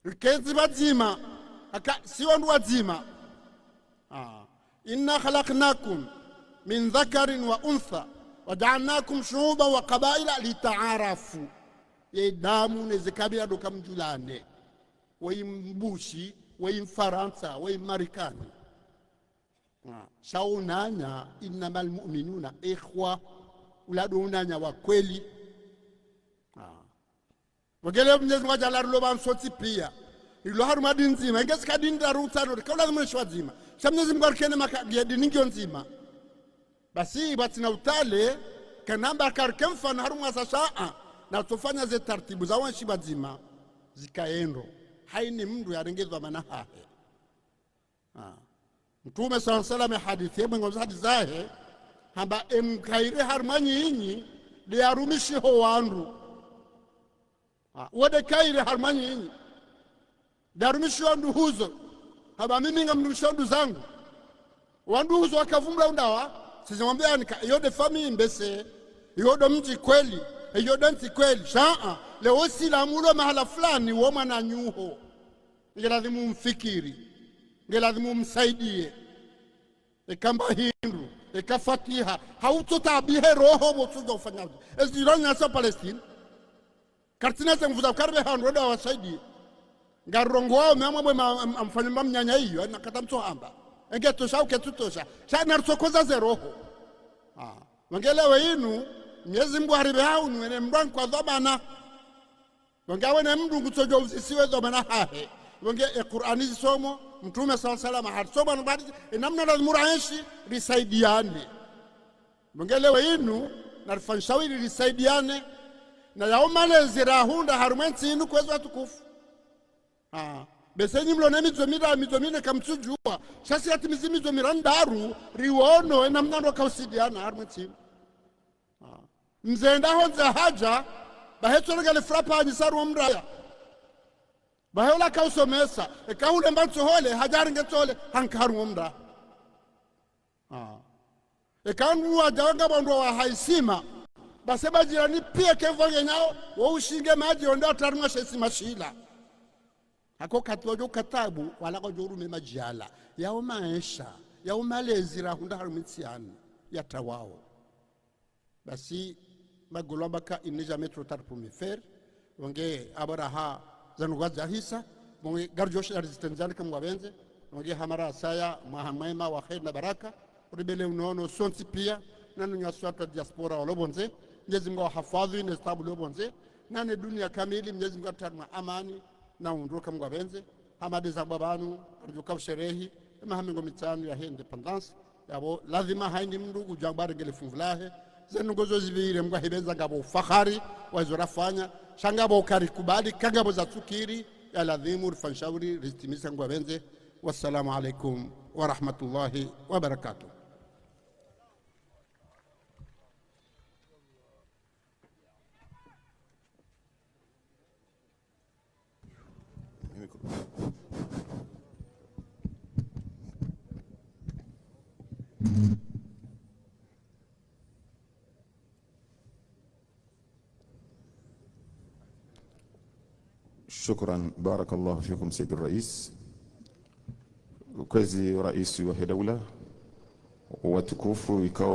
Rikentsi pvadzima, aka si wandru wadzima. Ah. إنا خلقناكم من ذكر وأنثى وجعلناكم شعوبا وقبائل لتعارفوا. Ye damu ne zikabila ndo uka mdjulane. Weyi mbushi, weyi mfarantsa, weyi mmarikani. Ah, sha unanya, إنما المؤمنون إخوة, ula ndo unanya wa kweli. Ah. Pvenge leo Mwenyezi Mungu adjaanla rilo pvanu sontsi pia. Rilo harumwa dini ndzima, inge zika dini ndraru ntsanu, rika ulazimu rishi pvadzima. Sha Mwenyezi Mungu arike neema ka ye dini ngiyo ndzima. Basi, pvatsina utale, kanamba karike mfano harumwa sa shaa, na tsofanya ze taratibu za wenshi pvadzima, zikaye ndro. Hayina mdru yarenge dhwamana hahe. Ah. Mtrume swallallahu alayhi wasallam hadisi, ye mwengo hadisi zahe, hamba emkairi harumwa nyinyi, de yarumishiho wandru. Ah, wo de kairi harumwa nyinyi. De yarumishiho wandru huzo. Haba mimi ngamdungisho nduzangu. Wandru huzo wakavumbula undawa, sizimwambiani ka, iyo nde famiyi mbese, iyo ndo mdji kweli, iyo nde ntsi kweli. Shaa, leo Usilamu ulo mahala fulani wo mwananyaho. Nge lazimu umfikiri, nge lazimu umsaidiye. Eka mba hindru, eka fatiha, hautsotaabihe roho bo tsudjo ufanya. Ezi jirani nasi wa Palestine. Karitsina ze nguvu za ukaribe handru wende wawasaidiye. Ngarirongowao mwe amwe ma, am, amfanye mba mnyanya iyo, na kata mtsohamba. Enge tosha uke tsutosha. Sha naritsokoza ze roho. Ah. Wenge leo inu, Mnyezi Mngu haribe hau, nu ene mdru ankwa dhwamana. Wenge awe ne mdru ngutsodjo uzisiwe dhwamana hahe. Wenge e Kur'ani zisomo, Mtrume swalla Llahu alayhi wa sallam harisomo, na badi, e namna lazimu raenshi, risaidiane. Wenge leo inu, narifanye shawiri risaidiane, na yao malezi rahundra harumwa entsi inu kwezi watukufu. Ah, bese nyi mlo ne midzo mira, midzo mine kamtsudjuwa, sha si yatimizi midzo mira ndraru, riwono, e namna ndo kausidiana harumwa entsi inu. Ah. Mze enda hondze hadja, bahe tsolegale frapani saru wa mraya. Bahe ula kausomesa, eka hule mba ntsohole, hadja ringe tsole, hanka haru wa mraya. Ah. Eka ndru wadja wanga wandru wa haisima, base majirani piya ke mvua ngenyao, wo ushinge madji wende watrarumwa she sima shila. Hako kati wadjo katabu, wala kwadjo urume madji yala. Yao maesha, yao malezi rahundra harumwa entsi yanu, yatrawao. Basi, magolo amba ka il n'est jamais trop tard pour mieux faire. Wenge abaraha zanu gwadza hisa. Wenge ngaridjo shida rizitendezani kamwe ngwapvendze. Wenge hamara saya, mwaha mwema, wa kheri na baraka. Uribele unono, sontsi piya. Nanu nyaswatwa diaspora walo pvondze. Mnyezi Mngu awahafadhwi, ne zitabu lo pvondze. Nane duniya kamili, Mnyezi Mngu atrarumwa amani. Na undru kamwe ngwapvendze. Hamade za bwabanu, karidjo kausherehi, e maha mengo mitsanu yahe indépendance, yapvo lazima hayina mndru kudjamba arenge le funvu lahe, zinu ngozo zipvire mngwa hipvendza ngapvo ufahari, wa izo rafanya, sha ngapvo ukarikubali, ka ngapvo zatsukiri, ya lazimu rifanye shawiri, rizitimise ngwapvendze. Wassalamu alaikum wa rahmatullahi wa barakatuh. Shukran, barakallahu fikum, Sayyid Rais. Kwezi Rais wahe daula, watukufu, ikao